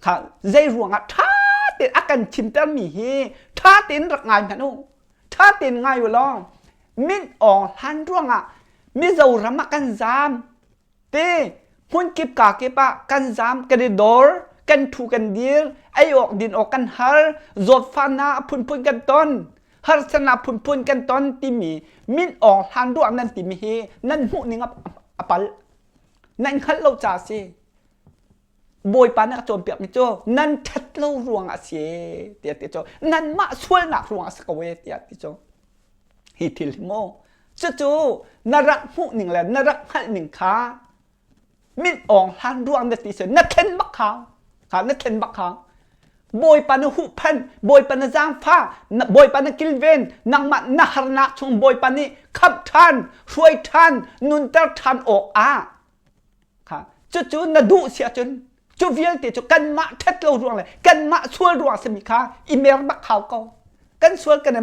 kha zei ruangah ṭha tein a kan chimtermi hi ṭha tein rak ngai hmanh u. Ṭha tein ngai u law Min Aung Hlan ruangah Mizoram ah kan zaam te hmunkip kaa kip ah kan zaam kan i dor kan ṭhu kan dir ei awk din awk kan har zawtfahnak a phunphun kan ton harsatnak phunphun kan ton timi Min Aung Hlan ruah nan timi hi nan hmuh ning a palh nan hngalh lo ca a si Bawipa nih a cawnpiakmi cu nan ṭhat lo ruangah a si tiah ti cu nanmah sualnak ruangah a si ko e tiah ti cu hi thil hi mu cucu na rak hmuh ning le na rak hngalh ning kha min awng hlan ruang na ti si na thlen bak kha kha na thlen bak kha Bawipa na huhphenh Bawipa na zaangfah Bawipa na kilven nangmah na harnak chung Bawipa nih khamh ṭhan hruai ṭhan nunter ṭhan awk ah Kha cucu na duh si ahcun cu vialte cu kanmah ṭhat lo ruang le kanmah sual ruang simi kha i mer bak hau ko. Kan sual kan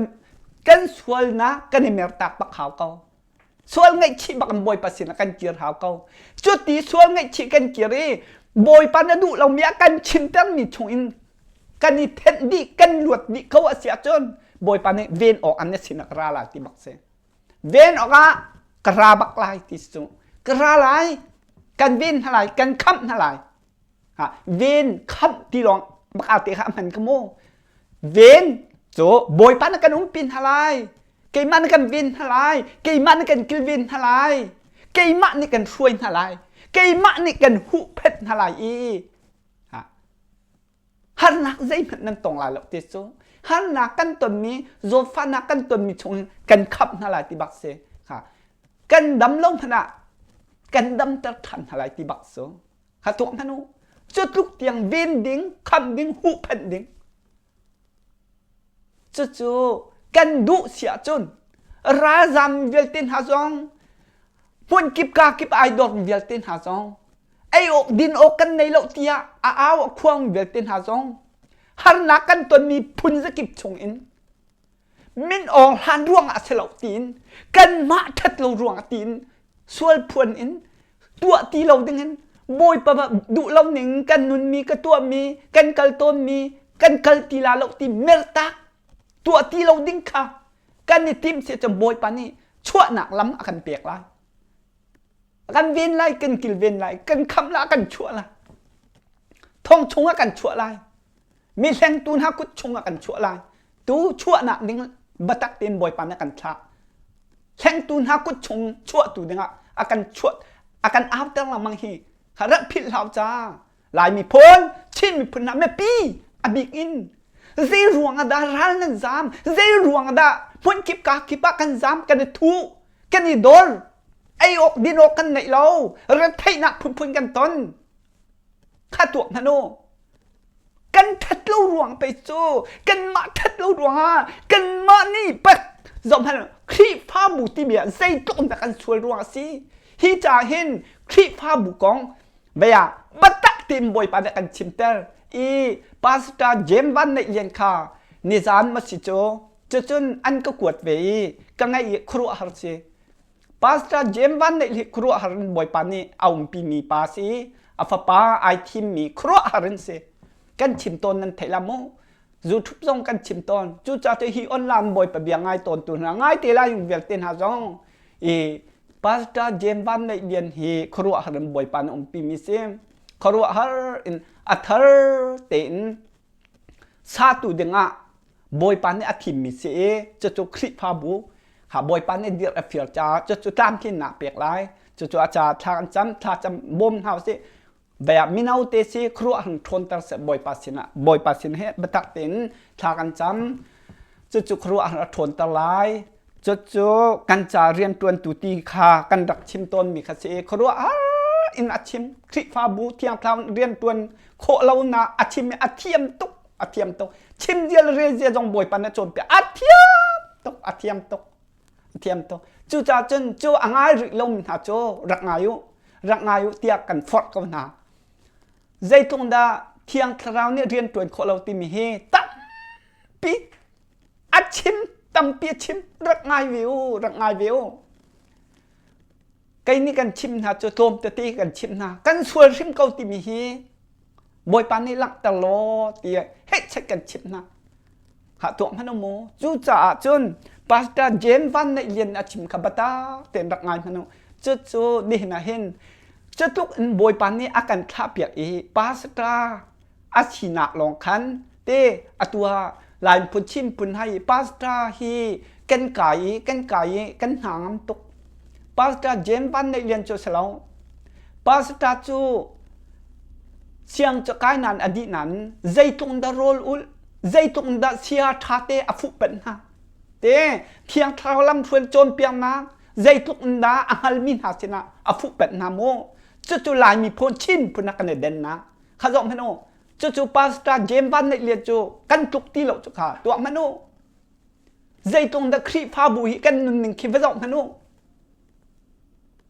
kan sualnak kan i mer tak bak hau ko. Sual ngaihchih bak in Bawipa sinah kan kir hau ko. Cuti sual ngaihchih kan kir i Bawipa na duh lomi a kan chimtermi chungin kan i thenh dih kan luat dih ko a si ahcun Bawipa nih ven awk an na sinah ka ra lai ti bak si. Ven awkah ka ra bak lai ti cu ka ra lai kan ven hna lai kan khamh hna lai ha ven khamh ti lawng bak ate kha hman ka mu ven cu bawipa na kan umpi hna lai keimah na kan ven hna lai keimah na kan kilven hna lai keimah nih kan hruai hna lai keimah nih kan huhphenh hna lai i Harnak zeihmanh nan tong lai lo ti cu harnak kan tonmi zawtfahnak kan tonmi chung kan khamh hna lai ti bak si kha kan dam lo hmanh ah kan damter ṭhan hna lai ti bak cu kha tuak hmanh u. Cu tluk tiang ven ding, kham ding, huhphenh ding. Cucu kan duh si ahcun ralzam vialte hna zong hmun kip ka kip ai dor vialte hna zong ei awk din awk kan nei lo tiah a au a khuang vialte hna zong harnak kan tonmi phun zakip chung in min awng hlan ruang ah si lo tiin kanmah ṭhat lo ruang ah tiin sual phuan in tuah ti lo ding in Bawipa duh lo ning kan nunmi ka tuahmi kan kal tawnmi kan kal ti la lo ti mertak tuah ti lo ding kha kan i tim si cun Bawipa nih chuahnak lam a kan pek lai kan ven lai kan kilven lai kan khamh la kan chuah lai thong chungah kan chuah lai mi hlengtu hna kut chungah kan chuah lai tu chuahnak ding biatak tein Bawipa nih a kan thlah hlengtu hna kut chung chuahtu dingah a kan chuah a kan auter lengmang hi kha rak philh hlau ca Lai miphun Chin miphun hna mipi a bik in zei ruang ah dah ral nan zam zei ruang ah dah hmun kip ka kip ah kan zam kan i thu kan i dor ei awk din awk kan neih lo retheihnak phunphun kan ton kha tuak hmanh u kan ṭhat lo ruang pei cu kanmah ṭhat lo ruangah kanmah nih pat zohhmanh Khrihfabu timi ah zeitluk in dah kan sual ruang a si hi ca hin Khrihfabu kong bia biatak tein Bawipa nih kan chimter i Pastor James Van Neih Lian kha nizan ma si cu cucun an ka kuat ve i ka ngaih i khuaruahhar si Pastor James Van Neih hi khuaruahhar in Bawipa nih a umpimi pa si. A fapa ai thimmi khuaruahhar in si. Kan chim tawn nan theih la mu. YouTube zong kan chim tawn. Cucaah cu hi online Bawipa bia ngai tawn tu hna ngai te lai vialte hna zong i Pastor James Van Neih Lian hi khuaruahhar in Bawipa nih umpimi si. Khuaruahhar in a thar tein satu dingah Bawipa nih a thimmi si i cucu Khrihfabu kha Bawipa nih dirh a fir caah cucu tlamtlinnak pek lai cucu a caah thla kan cam thla cam bawm hna usih bia mino te si khuaruah hang ṭhawnter seh Bawipa sinah Bawipa sin he biatak tein thla kan cam cucu khuaruah hang a ṭhawnter lai cucu kan ca rianṭuantu ti kha kan rak chim tawnmi kha si khuaruah har in a chim Khrihfabu thiang thlarau rianṭuan khawh lonak a chim i a thiam tuk a thiam tuk chim zia le rel zia zong bawipa na cawnpiak a thiam tuk a thiam tuk a thiam tuk cucaah cun cu a ngai rih lomi hna cu rak ngai u rak ngai u tiah kan forh ko hna zeitluk dah thiang thlarau nih rian ṭuan khawh lo timi hi tampi a chim tampi a chim rak ngai ve u rak ngai ve u kei nih kan chim hna cu tlawm tete kan chim hna kan sual hrim ko timi hi Bawipa nih langhter law ti hehchet kan chimh hna. Ha tuah hmanh mu. Cucaah cun Pastor James Van Neih Lian a chim kha biatak tein rak ngai hmanh u. Cucu nihin ah hin cutluk in Bawipa nih a kan thlahpiak i pastor a sinak lawng khan te atu ah Lai phun Chin phun hai pastor hi kan kai i kan kai i kan hna ngam tuk. Pastor James Van Neih Lian cu si lo. Pastor cu siang cu kai nain a dih nain zeitluk in dah rawl ulh, zeitluk in dah sia ṭha te a fuh panh hna. Te Thiang Thlarau lamhruai cawnpiaknak zeitluk in dah a hngalmi hna sinah a fuh panh hna mu. Cucu Lai miphun Chin phun ah kan i dennak. Kha zoh hmanh u. Cucu Pastor James Van Neih Lian cu kan tluk ti lo cu kha tuah hmanh u. Zeitluk in dah Khrihfabu hi kan nunning khi va zoh hmanh u.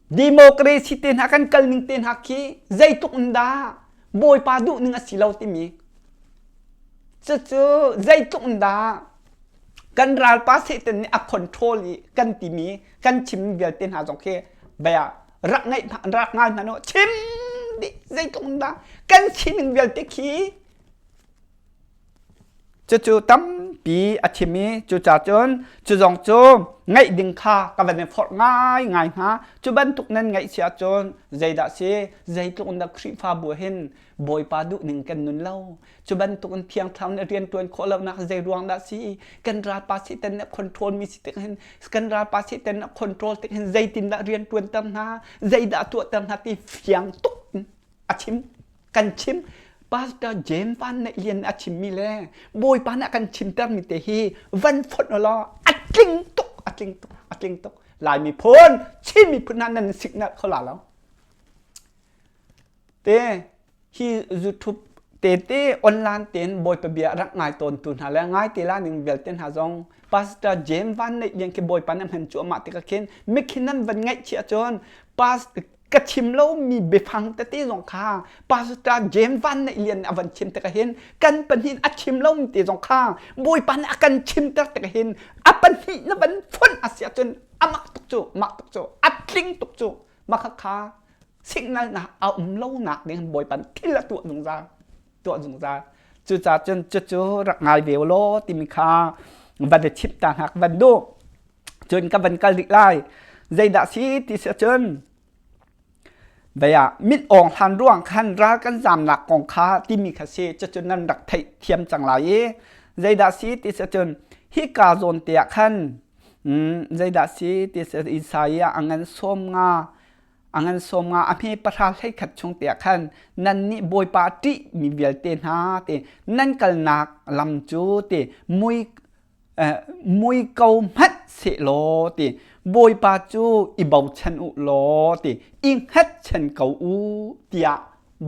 Democracy te hna kan kal ning te hna khi zeitluk in dah Bawipa duh ning a si lo timi cucu zeitluk in dah kan ralpa Satan nih a control i kan timi kan chim vialte hna zong khi bia rak ngaih rak ngai hna no chim dih zeitluk in dah kan sining vialte khi Cucu tampi a chim i cucaah cun cu zong cu ngaih ding kha ka van i forh ngaingai hna. Cu bantuk nan ngaih si ahcun zeidah si zeitluk in dah Khrihfabu hin Bawipa duhning kan nun lo. Cu bantuk in Thiang Thlarau nih rian ṭuan khawh lonak zei ruang dah si? Kan ralpa Satan nih control mi si tik hin kan ralpa Satan nih control tik hin zeitindah rian ṭuanter hna, zeidah tuahter hna ti fiang tuk in a chim. kan chim Pastor James Van Neih Lian a chimmi le Bawipa nih a kan chimtermi te hi van fonh law a tling tuk a tling tuk a tling tuk Lai miphun Chin miphun hna nan siknalh kho la lo te. Hi YouTube tete online tein Bawipa bia rak ngai tawntu hna le ngai te la ning vialte hna zong Pastor James Van Neih Lian khi Bawipa nih a hman cuahmah tikah khin mikhin nan van ngaihchih ahcun pastor ka chim lomi biafang tete zong kha Pastor James Van Neih Lian nih a van chim tikah hin kan pahnih a chim lomi te zong kha Bawipa nih a kan chimter tikah hin a pahnih na van fonh a si ahcun a mak tuk cu mak tuk cu a tling tuk cu mah kha signal na a um lonak ding Bawipa thil a tuah zungzal tuah zungzal cucaah cun cucu rak ngai ve law timi kha van i chimh ta hna ka van duh cun ka van kal rih lai zeidah si ti si cun vei ah mit awng hlan ruang khan ral kan zamnak kong kha timi kha si cucu nan rak theih thiam cang lai i zeidah si ti si cun hika zawn te ah khan zeidah si ti si Isaiah a ngan sawm nga a ngan 50 a hme pahra 11 chung te ah khan nannih Bawipa ṭih mi vialte hna te nan kalnak lam cu te mui mui ko hmanh sehlaw ti Bawipa cu i bochan u law ti i hngatchan ko u tiah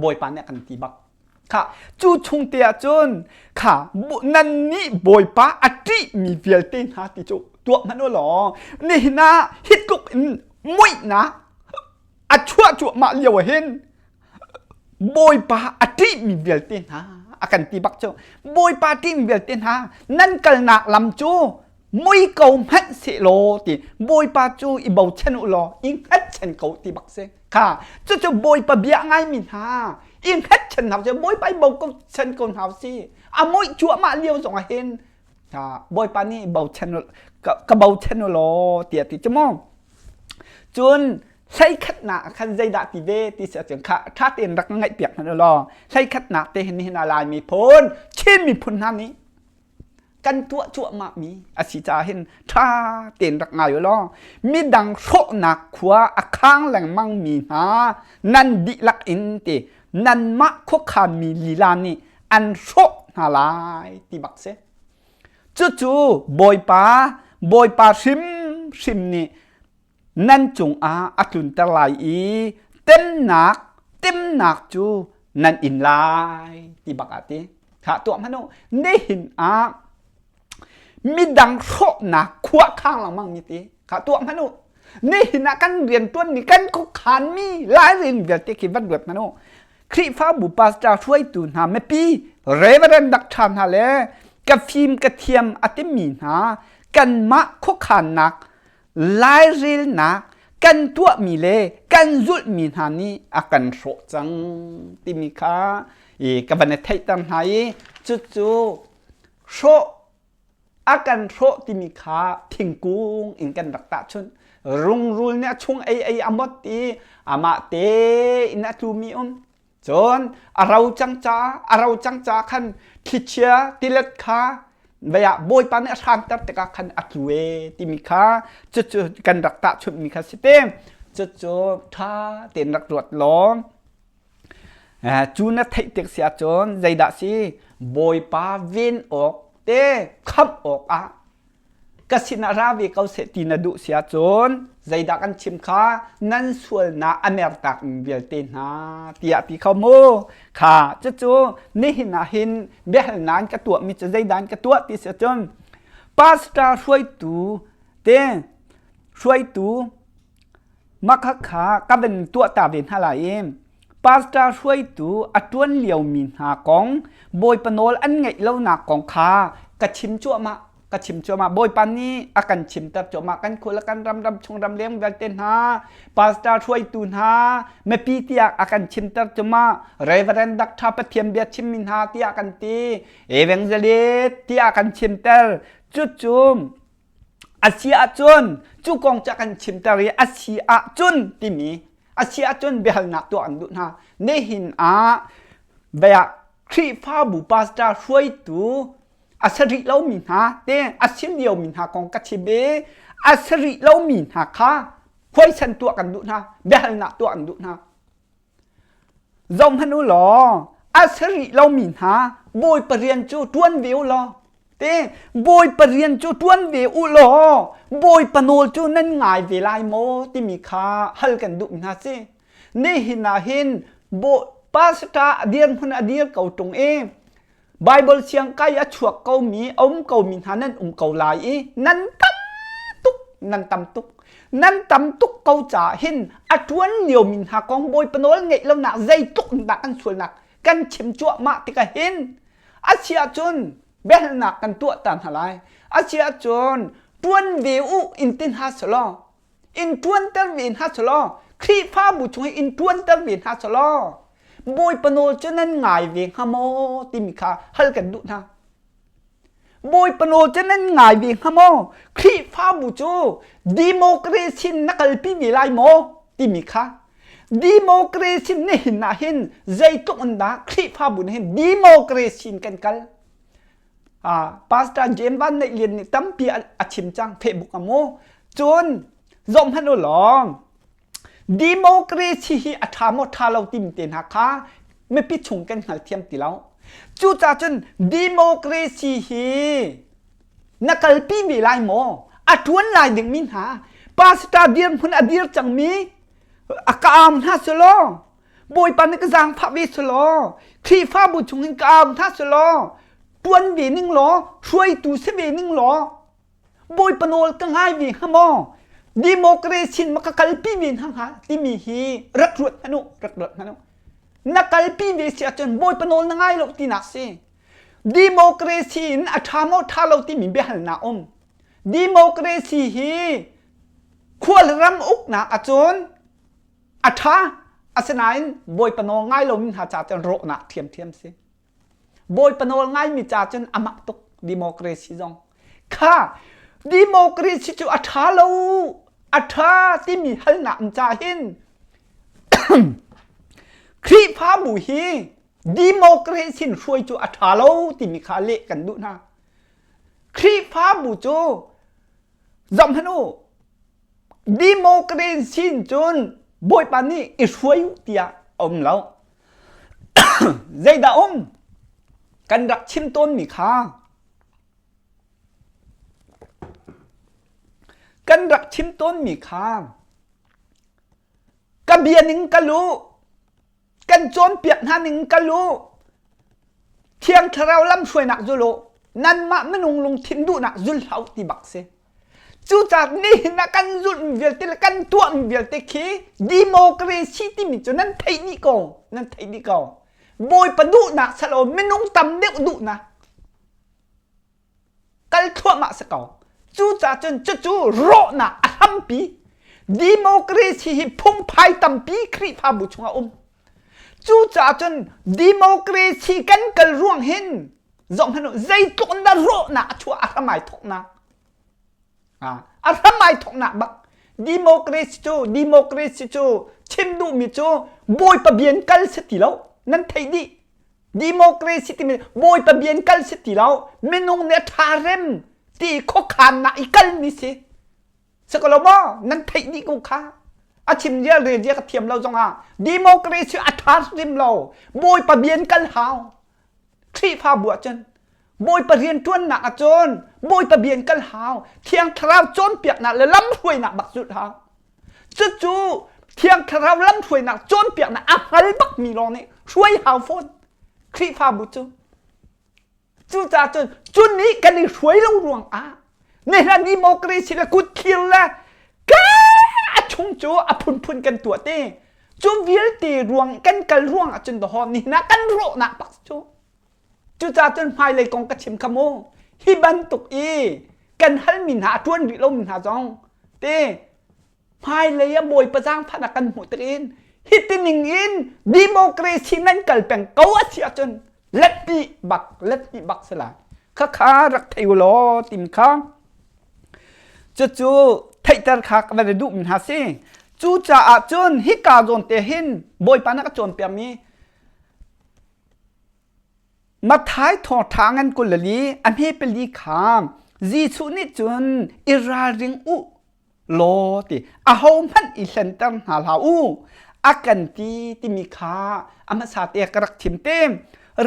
Bawipa nih a kan ti bak. Kha cu chung te ah cun kha nannih Bawipa a ṭihmi vialte hna ti cu tuah hmanh u law nihin ah hi tluk in muihnak a chuah cuahmah lio ah hin Bawipa a ṭihmi vialte hna a kan ti bak cu Bawipa ṭihmi vialte hna nan kalnak lam cu mui ko hmanh sehlaw ti Bawipa cu i bochan u law i hngatchan ko ti bak si kha cucu Bawipa bia ngaimi hna i hngatchan hna si Bawipa i bochan ko hna si a muih cuahmah lio zong ah hin Bawipa nih bochan ka bochan u law tiah ti cu mu cun hleikhatnak ah khan zeidah ti ve ti si ahcun kha ṭha tein rak ngaih piak hmanh u law hleikhatnak te hin nihin ah Lai miphun Chin miphun hna nih kan tuah cuahmah mi a si caah hin ṭha tein rak ngai u law midang hrawhnak khua a khang lengmang mi hna nan dihlak in ti nanmah khuakhan mi lila nih an hrawh hna lai ti bak si. Cucu Bawipa Bawipa hrimhrim nih nan cungah a tlunter lai i temnak temnak cu nan in lai ti bak ah ti kha tuah hmanh u nihin ah midang hrawhnak khua khang lengmang mi ti kha tuah hmanh u nihin ah kan riantuan mi kan khuakhan mi lailin vialte khi van ruat hmanh u Khrihfabu pastor hruaitu hna mipi reverend doctor hna le ka fim ka thiam a timi hna kanmah khuakhannak lairelnak kan tuahmi le kan zulhmi hna nih a kan hrawh cang timi kha i ka van i theihter hna i cucu hrawh a kan hrawh timi kha thingkung in kan rak tahchunh rungrul nih a chung ei ei a mot i amah tein a tlumi um Cun a ro cang ca a ro cang ca khan thlichia tilet kha vei ah Bawipa nih a hranter tikah khan a tlu e timi kha cucu kan rak tahchunhmi kha si te. Cucu ṭha tein rak ruat law cu na theih tik si ahcun zeidah si Bawipa ven awk te khamh awk ah ka sinah ra ve ko seh ti na duh si ahcun zeidah kan chim kha nan sualnak a mertak mi vialte hna tiah ti kho mu kha cucu nihin ah hin biahalnak in ka tuahmi cu zeidah in ka tuah ti si ahcun pastor hruaitu te hruaitu Mah khakha ka van tuah ta ve hna lai i pastor hruaitu a ṭuan liomi hna kong Bawipa nawl an ngeih lonak kong kha ka chim cuahmah ka chim cuahmah Bawipa nih a kan chimter cuahmah kan khua le kan ram ram chung ram leng vialte hna pastor hruaitu hna mipi tiah a kan chimter cuahmah Reverend Doctor Pathian bia chimmi hna tiah kan ti evangelist tiah kan chimter cucu A si ahcun cu kong cu a kan chimter i a si ahcun timi a si ahcun biahalnak tuah an duh hna. Nihin ah bia Khrihfabu pastor hruaitu a si rih lomi hna te a si liomi hna kong ka chim i a si rih lomi hna kha huaisen tuah kan duh hna biahalnak tuah an duh hna. Zohhmanh u law a si rih lomi hna Bawipa rian cu ṭuan ve u law te Bawipa rian cu ṭuan ve u law Bawipa nawl cu nan ngai ve lai maw timi kha hal kan duh hna si. Nihin ah hin. Pastor a dirhmun a dir ko ṭung i Bible siang kai a chuak ko mi a um ko mi hna nan um ko lai i nan tam tuk nan tam tuk nan tam tuk ko caah hin a ṭuan lio mi hna kong Bawipa nawl ngeih lonak zeitluk in dah kan sualnak kan chim cuahmah tikah hin a si ahcun biahalnak kan tuah ta hna lai. A si ahcun ṭuan ve u in ti hna selaw in ṭuanter ve hna selaw Khrihfabu chung i in ṭuanter ve hna selaw Bawipa nawl cu nan ngai ve hnga maw timi kha hal kan duh hna. Bawipa nawl cu nan ngai ve hnga maw? Khrihfabu cu democracy na kalpi ve lai maw timi kha democracy nihin ah hin zeitluk in dah Khrihfabu nih hin democracy in kan kal. Pastor James Van Neih Lian nih tampi a chim cang Facebook ah mu. Cun zoh hmanh u law democracy hi a ṭha maw ṭha lo timi te hna kha mipi chung kan hngalthiam ti lo. Cucaah cun democracy hi na kalpi ve lai maw? A ṭuan lai dingmi hna pastor dirhmun a dir cangmi a ka am hna selaw Bawipa nih ka zaangfah ve selaw Khrihfabu chungin ka au hna selaw ṭuan ve ning law hruaitu si ve ning law Bawipa nawl ka ngai ve hnga maw democracy ma ka kalpi ve hna hnga timi hi rak ruat hmanh u rak ruat hmanh u na kalpi ve si ahcun Bawipa nawl na ngai lo tinak si democracy in a ṭha maw ṭha lo timi biahalnak um democracy hi khual ram uknak ahcun A ṭha, asinain Bawipa nawl ngai lomi hna ca cun rawhnak ṭhiamṭhiam si. Bawipa nawl ngaimi ca cun a mak tuk democracy zong. Kha democracy cu a ṭha lo, a ṭha timi halnak um ca hin Khrihfabu hi democracy in hruai cu a ṭha lo timi kha leh kan duh hna. Khrihfabu cu zohhmanh u, Democracy in cun Bawipa nih i hruai u tiah a um lo. Zeidah um? Kan rak chim tawnmi kha kan rak chim tawnmi kha ka bia ning ka lu kan cawnpiak hna ning kal u thiang thlarau lamhruainak zul u nanmah minung lungthin duhnak zul hlah u ti bak si cucaah nihin ah kan zulh vialte le kan tuah vialte khi democracy timi cu nan theih dih ko nan theih dih ko bawipa duhnak salo minung tam deuh duhnak kal thluahmah si ko. Cucaah cun cucu rawhnak a hrampi democracy hi phungphai tampi Khrihfabu chungah um. Cucaah cun democracy kan kal ruang hin zoh hmanh u zeitluk in dah rawhnak a chuah a hram ai thawknak. A hram ai thawknak bak democracy cu democracy cu chim duhmi cu bawipa bian kal si ti lo nan theih dih Democracy timi Bawipa bia in kal si ti lo minung nih a ṭha rem ti khuakhannak i kalmi si si ko lo maw nan theih dih ko kha a chim zia rel zia ka thiam lo zongah democracy a ṭha hrim lo Bawipa bia in kal hau Khrihfabu ahcun Bawipa rianṭuannak ahcun Bawipa bia in kal hau Thiang Thlarau cawnpiaknak le lamhruainak bak zulh hau Cucu Thiang Thlarau lamhruainak cawnpiaknak a hngal bakmi lawng nih hruai hau fawn Khrihfabu cu. Cucaah cun cun nih kan i hruai lo ruangah nihla democracy le kutthlir le ka a chung cu a phunphun kan tuah te. Cu vialte ruang kan kal ruang ahcun dawh nihin ah kan rawhnak bak cu. Cucaah cun hmailei kong ka chim kha mu. Hi bantuk i kan halmi hna a ṭuan rih lomi hna zong te hmailei ah Bawipa zaangfahnak kan hmuh tik in hi ning in democracy nan kal peng ko a si ahcun let hnih bak let hnih bak si lai. Khakha rak thei u law tim kha cucu theihter kha ka van i duhmi hna si. Cucaah cun hika zawn te hin Bawipa na ka cawnpiakmi Matthai thawngṭha ngan 24 a hme pali kha Jesuh nih cun i ralring u law ti ahohmanh i hlenter hna hlah u a kan ti timi kha a hmasa te ka rak chim te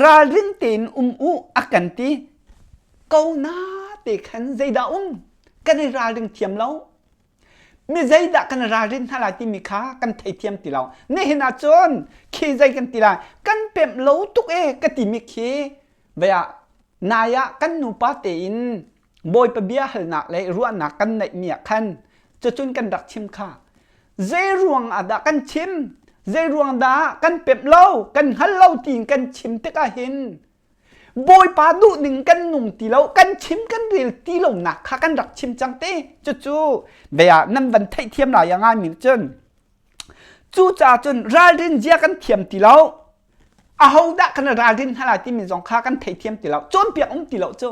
ralring tein um u a kan ti ko na te khan zeidah um kan i ralring thiam lo. Mi zeidah kan ralrin hna lai timi kha kan theithiam ti lo. Nihin ah cun khi zei kan ti lai kan pemh lo tuk e ka timi khi vei ah nai ah kan nupa tein Bawipa bia halnak le ruahnak kan neihmi ah khan cucun kan rak chim kha. Zei ruang ah dah kan chim? Zei ruang dah kan pemh lo, kan hngal lo tiin kan chim tikah hin Bawipa duhning kan nung ti lo, kan chim kan rel ti lonak kha kan rak chim cang te. Cucu bia nan van theihthiam lai a ngaimi cun cucaah cun ralrin zia kan thiam ti lo. Ahodah kan ralrin hna lai timi zong kha kan theithiam ti lo. Cawnpiak um ti lo cu.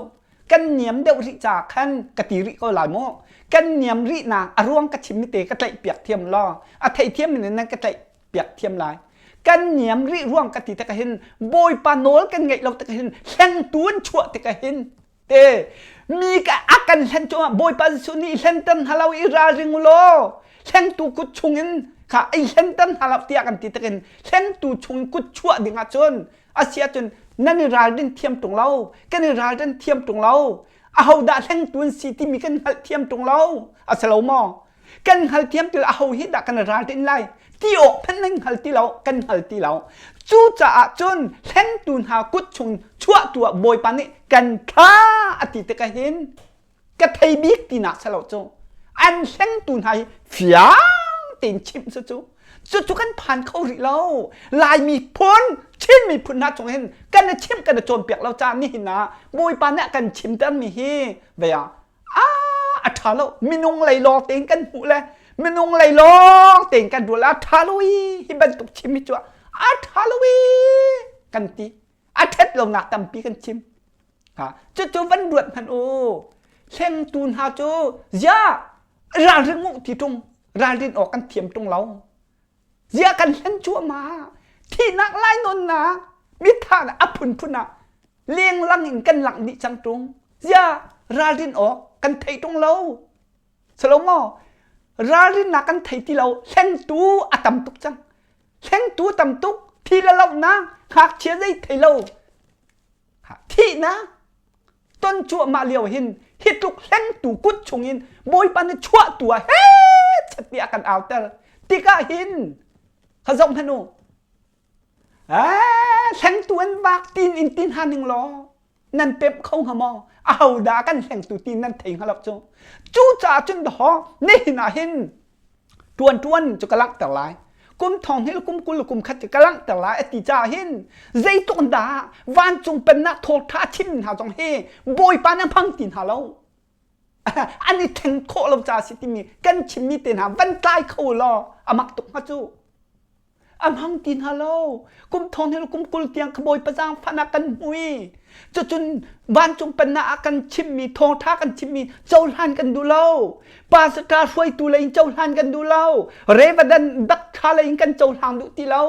Kan niam deuh rih caah khan ka ti rih ko lai mu. Kan niam rih nak a ruang ka chim mi te ka tlaih piak thiam law a theithiam in nan ka tlaih piak thiam lai. Kan niam rih ruang ka ti tikah hin Bawipa nawl kan ngeih lo tikah hin hlengtu an chuah tikah hin te mi ka a kan hlen cungah Bawipa Jesuh nih hlenter hna lo i ralring u law hlengtu kut chungin kha ei hlenter hna lo tiah kan ti tikin hlengtu chung kut chuah ding ahcun a si ahcun nan i ralrin thiam ṭung lo kan i ralrin thiam ṭung lo ahodah hlengtu an si timi kan hngalh thiam ṭung lo a si lo maw kan hngal thiam ti lo aho hi dah kan ralrin lai ti awk hmanh nan hngal ti lo kan hngal ti lo cucaah cun hlengtu hna kut chung chuahtu ah Bawipa nih kan thla a ti tikah hin ka thei bik tinak si lo cu an hlengtu hna hi fiang tein chimh si cu cucu kan phan kho rih lo Laimi phun Chin miphun hna chung hin kan i chimh kan i cawnpiak lo caah nihin ah Bawipa nih a kan chimtermi hi vei ah a ṭha lo minung lei lawng tein kan hmuh le minung lei lawng tein kan rual a ṭha lo i hi bantuk chim hi cu a ṭha lo i kan ti a ṭhat lonak tampi kan chim ha cucu van ruat hmanh u hlengtu hna cu ziah ralring u ti ṭung ralrin awk kan thiam ṭung lo ziah kan hlen cuahmah thihnak lainawnnak mithahnak a phunphun ah lenglang in kan langh dih cang ṭung ziah ralrin awk kan thei ṭung lo Salomo ralrinnak kan thei ti lo hlengtu a tam tuk cang hlengtu tam tuk thi le lohnak ngakchia zei thei lo thihnak ton cuahmah lio hin hi tluk hlengtu kut chungin Bawipa nih chuahtu ah he chat tiah kan auter tikah hin kha zoh hmanh u hlengtu an vak tin in tin ha ning law nan pemh kho hnga maw ahodah kan hlengtu ti nan thei hnga lo cu cucaah cun dawh nihin ah hin Ṭuan ṭuan cu ka langhter lai. Kum thong hnih le kum 20 le kum khat cu ka langhter lai a ti caah hin zeitluk dah vancung pennak thawngṭha a chim hna zong hi Bawipa nih a hmang ti hna lo. An i thleng khawh lo caah a si timi kan chimmi te hna van tlai kho law a mak tuk hnga cu. A hmang ti hna lo. Kum thong hnih kum 20 tiang kha Bawipa zaangfahnak kan hmu i cucun vancung pennak ah kan chimmi thawngṭha kan chimmi cohlan kan duh lo. Pastor hruaitu lei in cohlan kan duh lo. Reverend dakṭha lei in kan cohlang duh ti lo.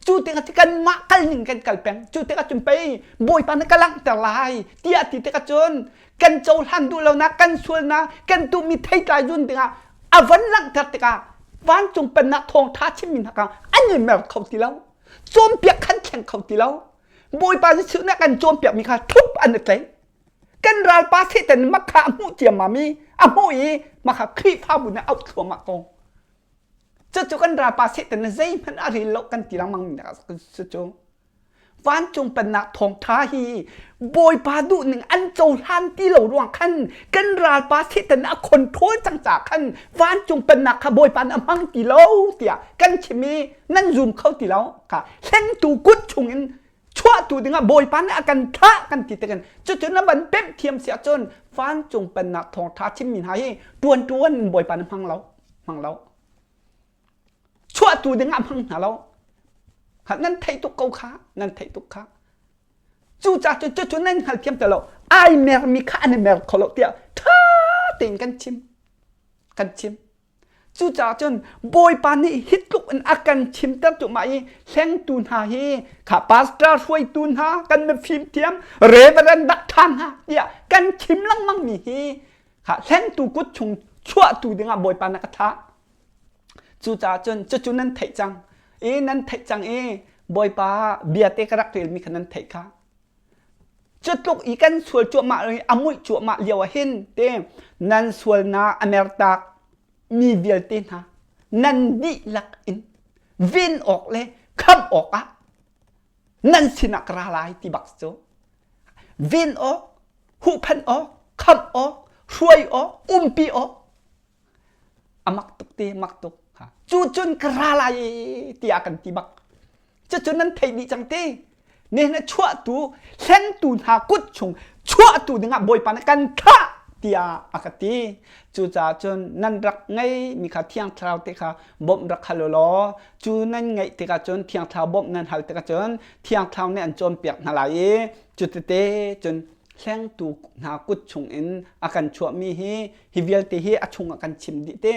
Cu tikah kanmah kal ning kan kal peng. Cu tikah cun pei Bawipa na ka langhter lai tiah ti tikah cun kan cohlan duh lonak kan sualnak kan tuhmi theitlai zun dingah a van langhter tikah vancung pennak thawngṭha chimmi hna kha an i mer kho ti lo cawnpiak khan thleng kho ti lo Bawipa Jesuh nih kan cawnpiakmi kha thup an i tlaih kan ralpa Satan mak kha a hmuh ciammam i a hmuh i mah kha Khrihfabu nih auh thluahmah ko cucu kan ralpa Satan nih zeihmanh a rel lo kan ti lengmang mi cu Vancung pennak thawngṭha hi Bawipa duhning an cohlan ti lo ruang khan kan ralpa Satan a control cang caah khan vancung pennak kha Bawipa nih a hmang ti lo tiah kan chim i nan zum kho ti lo kha hlengtu kut chungin chuahtu dingah Bawipa nih a kan thlah kan ti tikin cucu na van pemh thiam si ahcun vancung pennak thawngṭha chimmi hna hi ṭuan in Bawipa nih hmang lo hmang lo chuahtu dingah hmang hna lo nan theih tuk ko kha nan theih tuk kha cucaah cun cucu nan hngalthiam ti lo ai mermi kha an i mer kho lo tiah ṭha tein kan chim kan chim cucaah cun bawipa nih hi tluk in a kan chimter cuahmah i hlengtu hna hi kha pastor hruaitu hna kan mifim thiam reverend dak ṭha hna tiah kan chim lengmang mi hi kha hlengtu kut chung chuahtu dingah bawipa na ka thlah Cucaah cun cucu nan theih cang i nan theih cang i Bawipa bia te ka rak relmi kha nan theih kha. Cu tluk i kan sual cuahmah i a muih cuahmah lio ah hin te nan sualnak a mertak. Mi vialte hna nan dihlak in ven awk le khamh awkah nan sinah ka ra lai ti bak cu. Ven awk, huhphenh awk, khamh awk, hruai awk, umpi awk a mak tuk te mak tuk. Cu cun ka ra lai tiah kan ti bak. Cucu nan theih dih cang te. Nihin a chuahtu hlengtu hna kut chung chuahtu dingah Bawipa nih kan thlah tiah a ka ti. Cucaah cun nan rak ngei mi kha Thiang Thlarau te kha bawmh rak hal u law cu nan ngeih tikah cun Thiang Thlarau bawmh nan hal tikah cun Thiang Thlarau nih an cawnpiak hna lai i cu tete cun hlengtu hna kut chungin a kan chuahmi hi hi vialte hi a chungah kan chim dih te.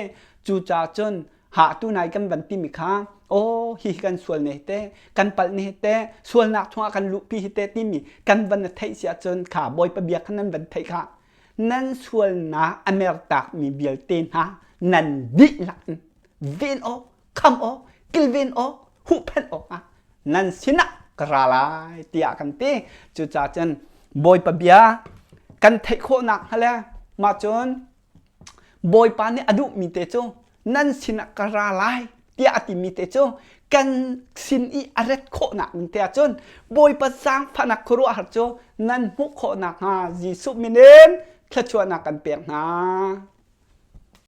Cucaah cun ha tu nai kan van timi kha aw hi kan sual ne te kan palh ne te sualnak chungah kan luhpi hi te timi kan van na theih si ahcun kha bawipa bia kha nan van theih kha nan sualnak a mertak mi vialte hna nan dihlak in ven awk kham awk kilven awk huhphenh awk ah nan sinah ka ra lai tiah kan ti cucaah cun bawipa bia kan theih khawhnak hnga le mah cun Bawipa nih a duhmi te cu nan sinah ka ra lai tiah a timi te cu kan sin i a ret khawhnak ding te ahcun Bawipa zaangfahnak khuaruahhar cu nan hmuh khawh nakhnga Jesuh min in thluachuahnak kan pek hna.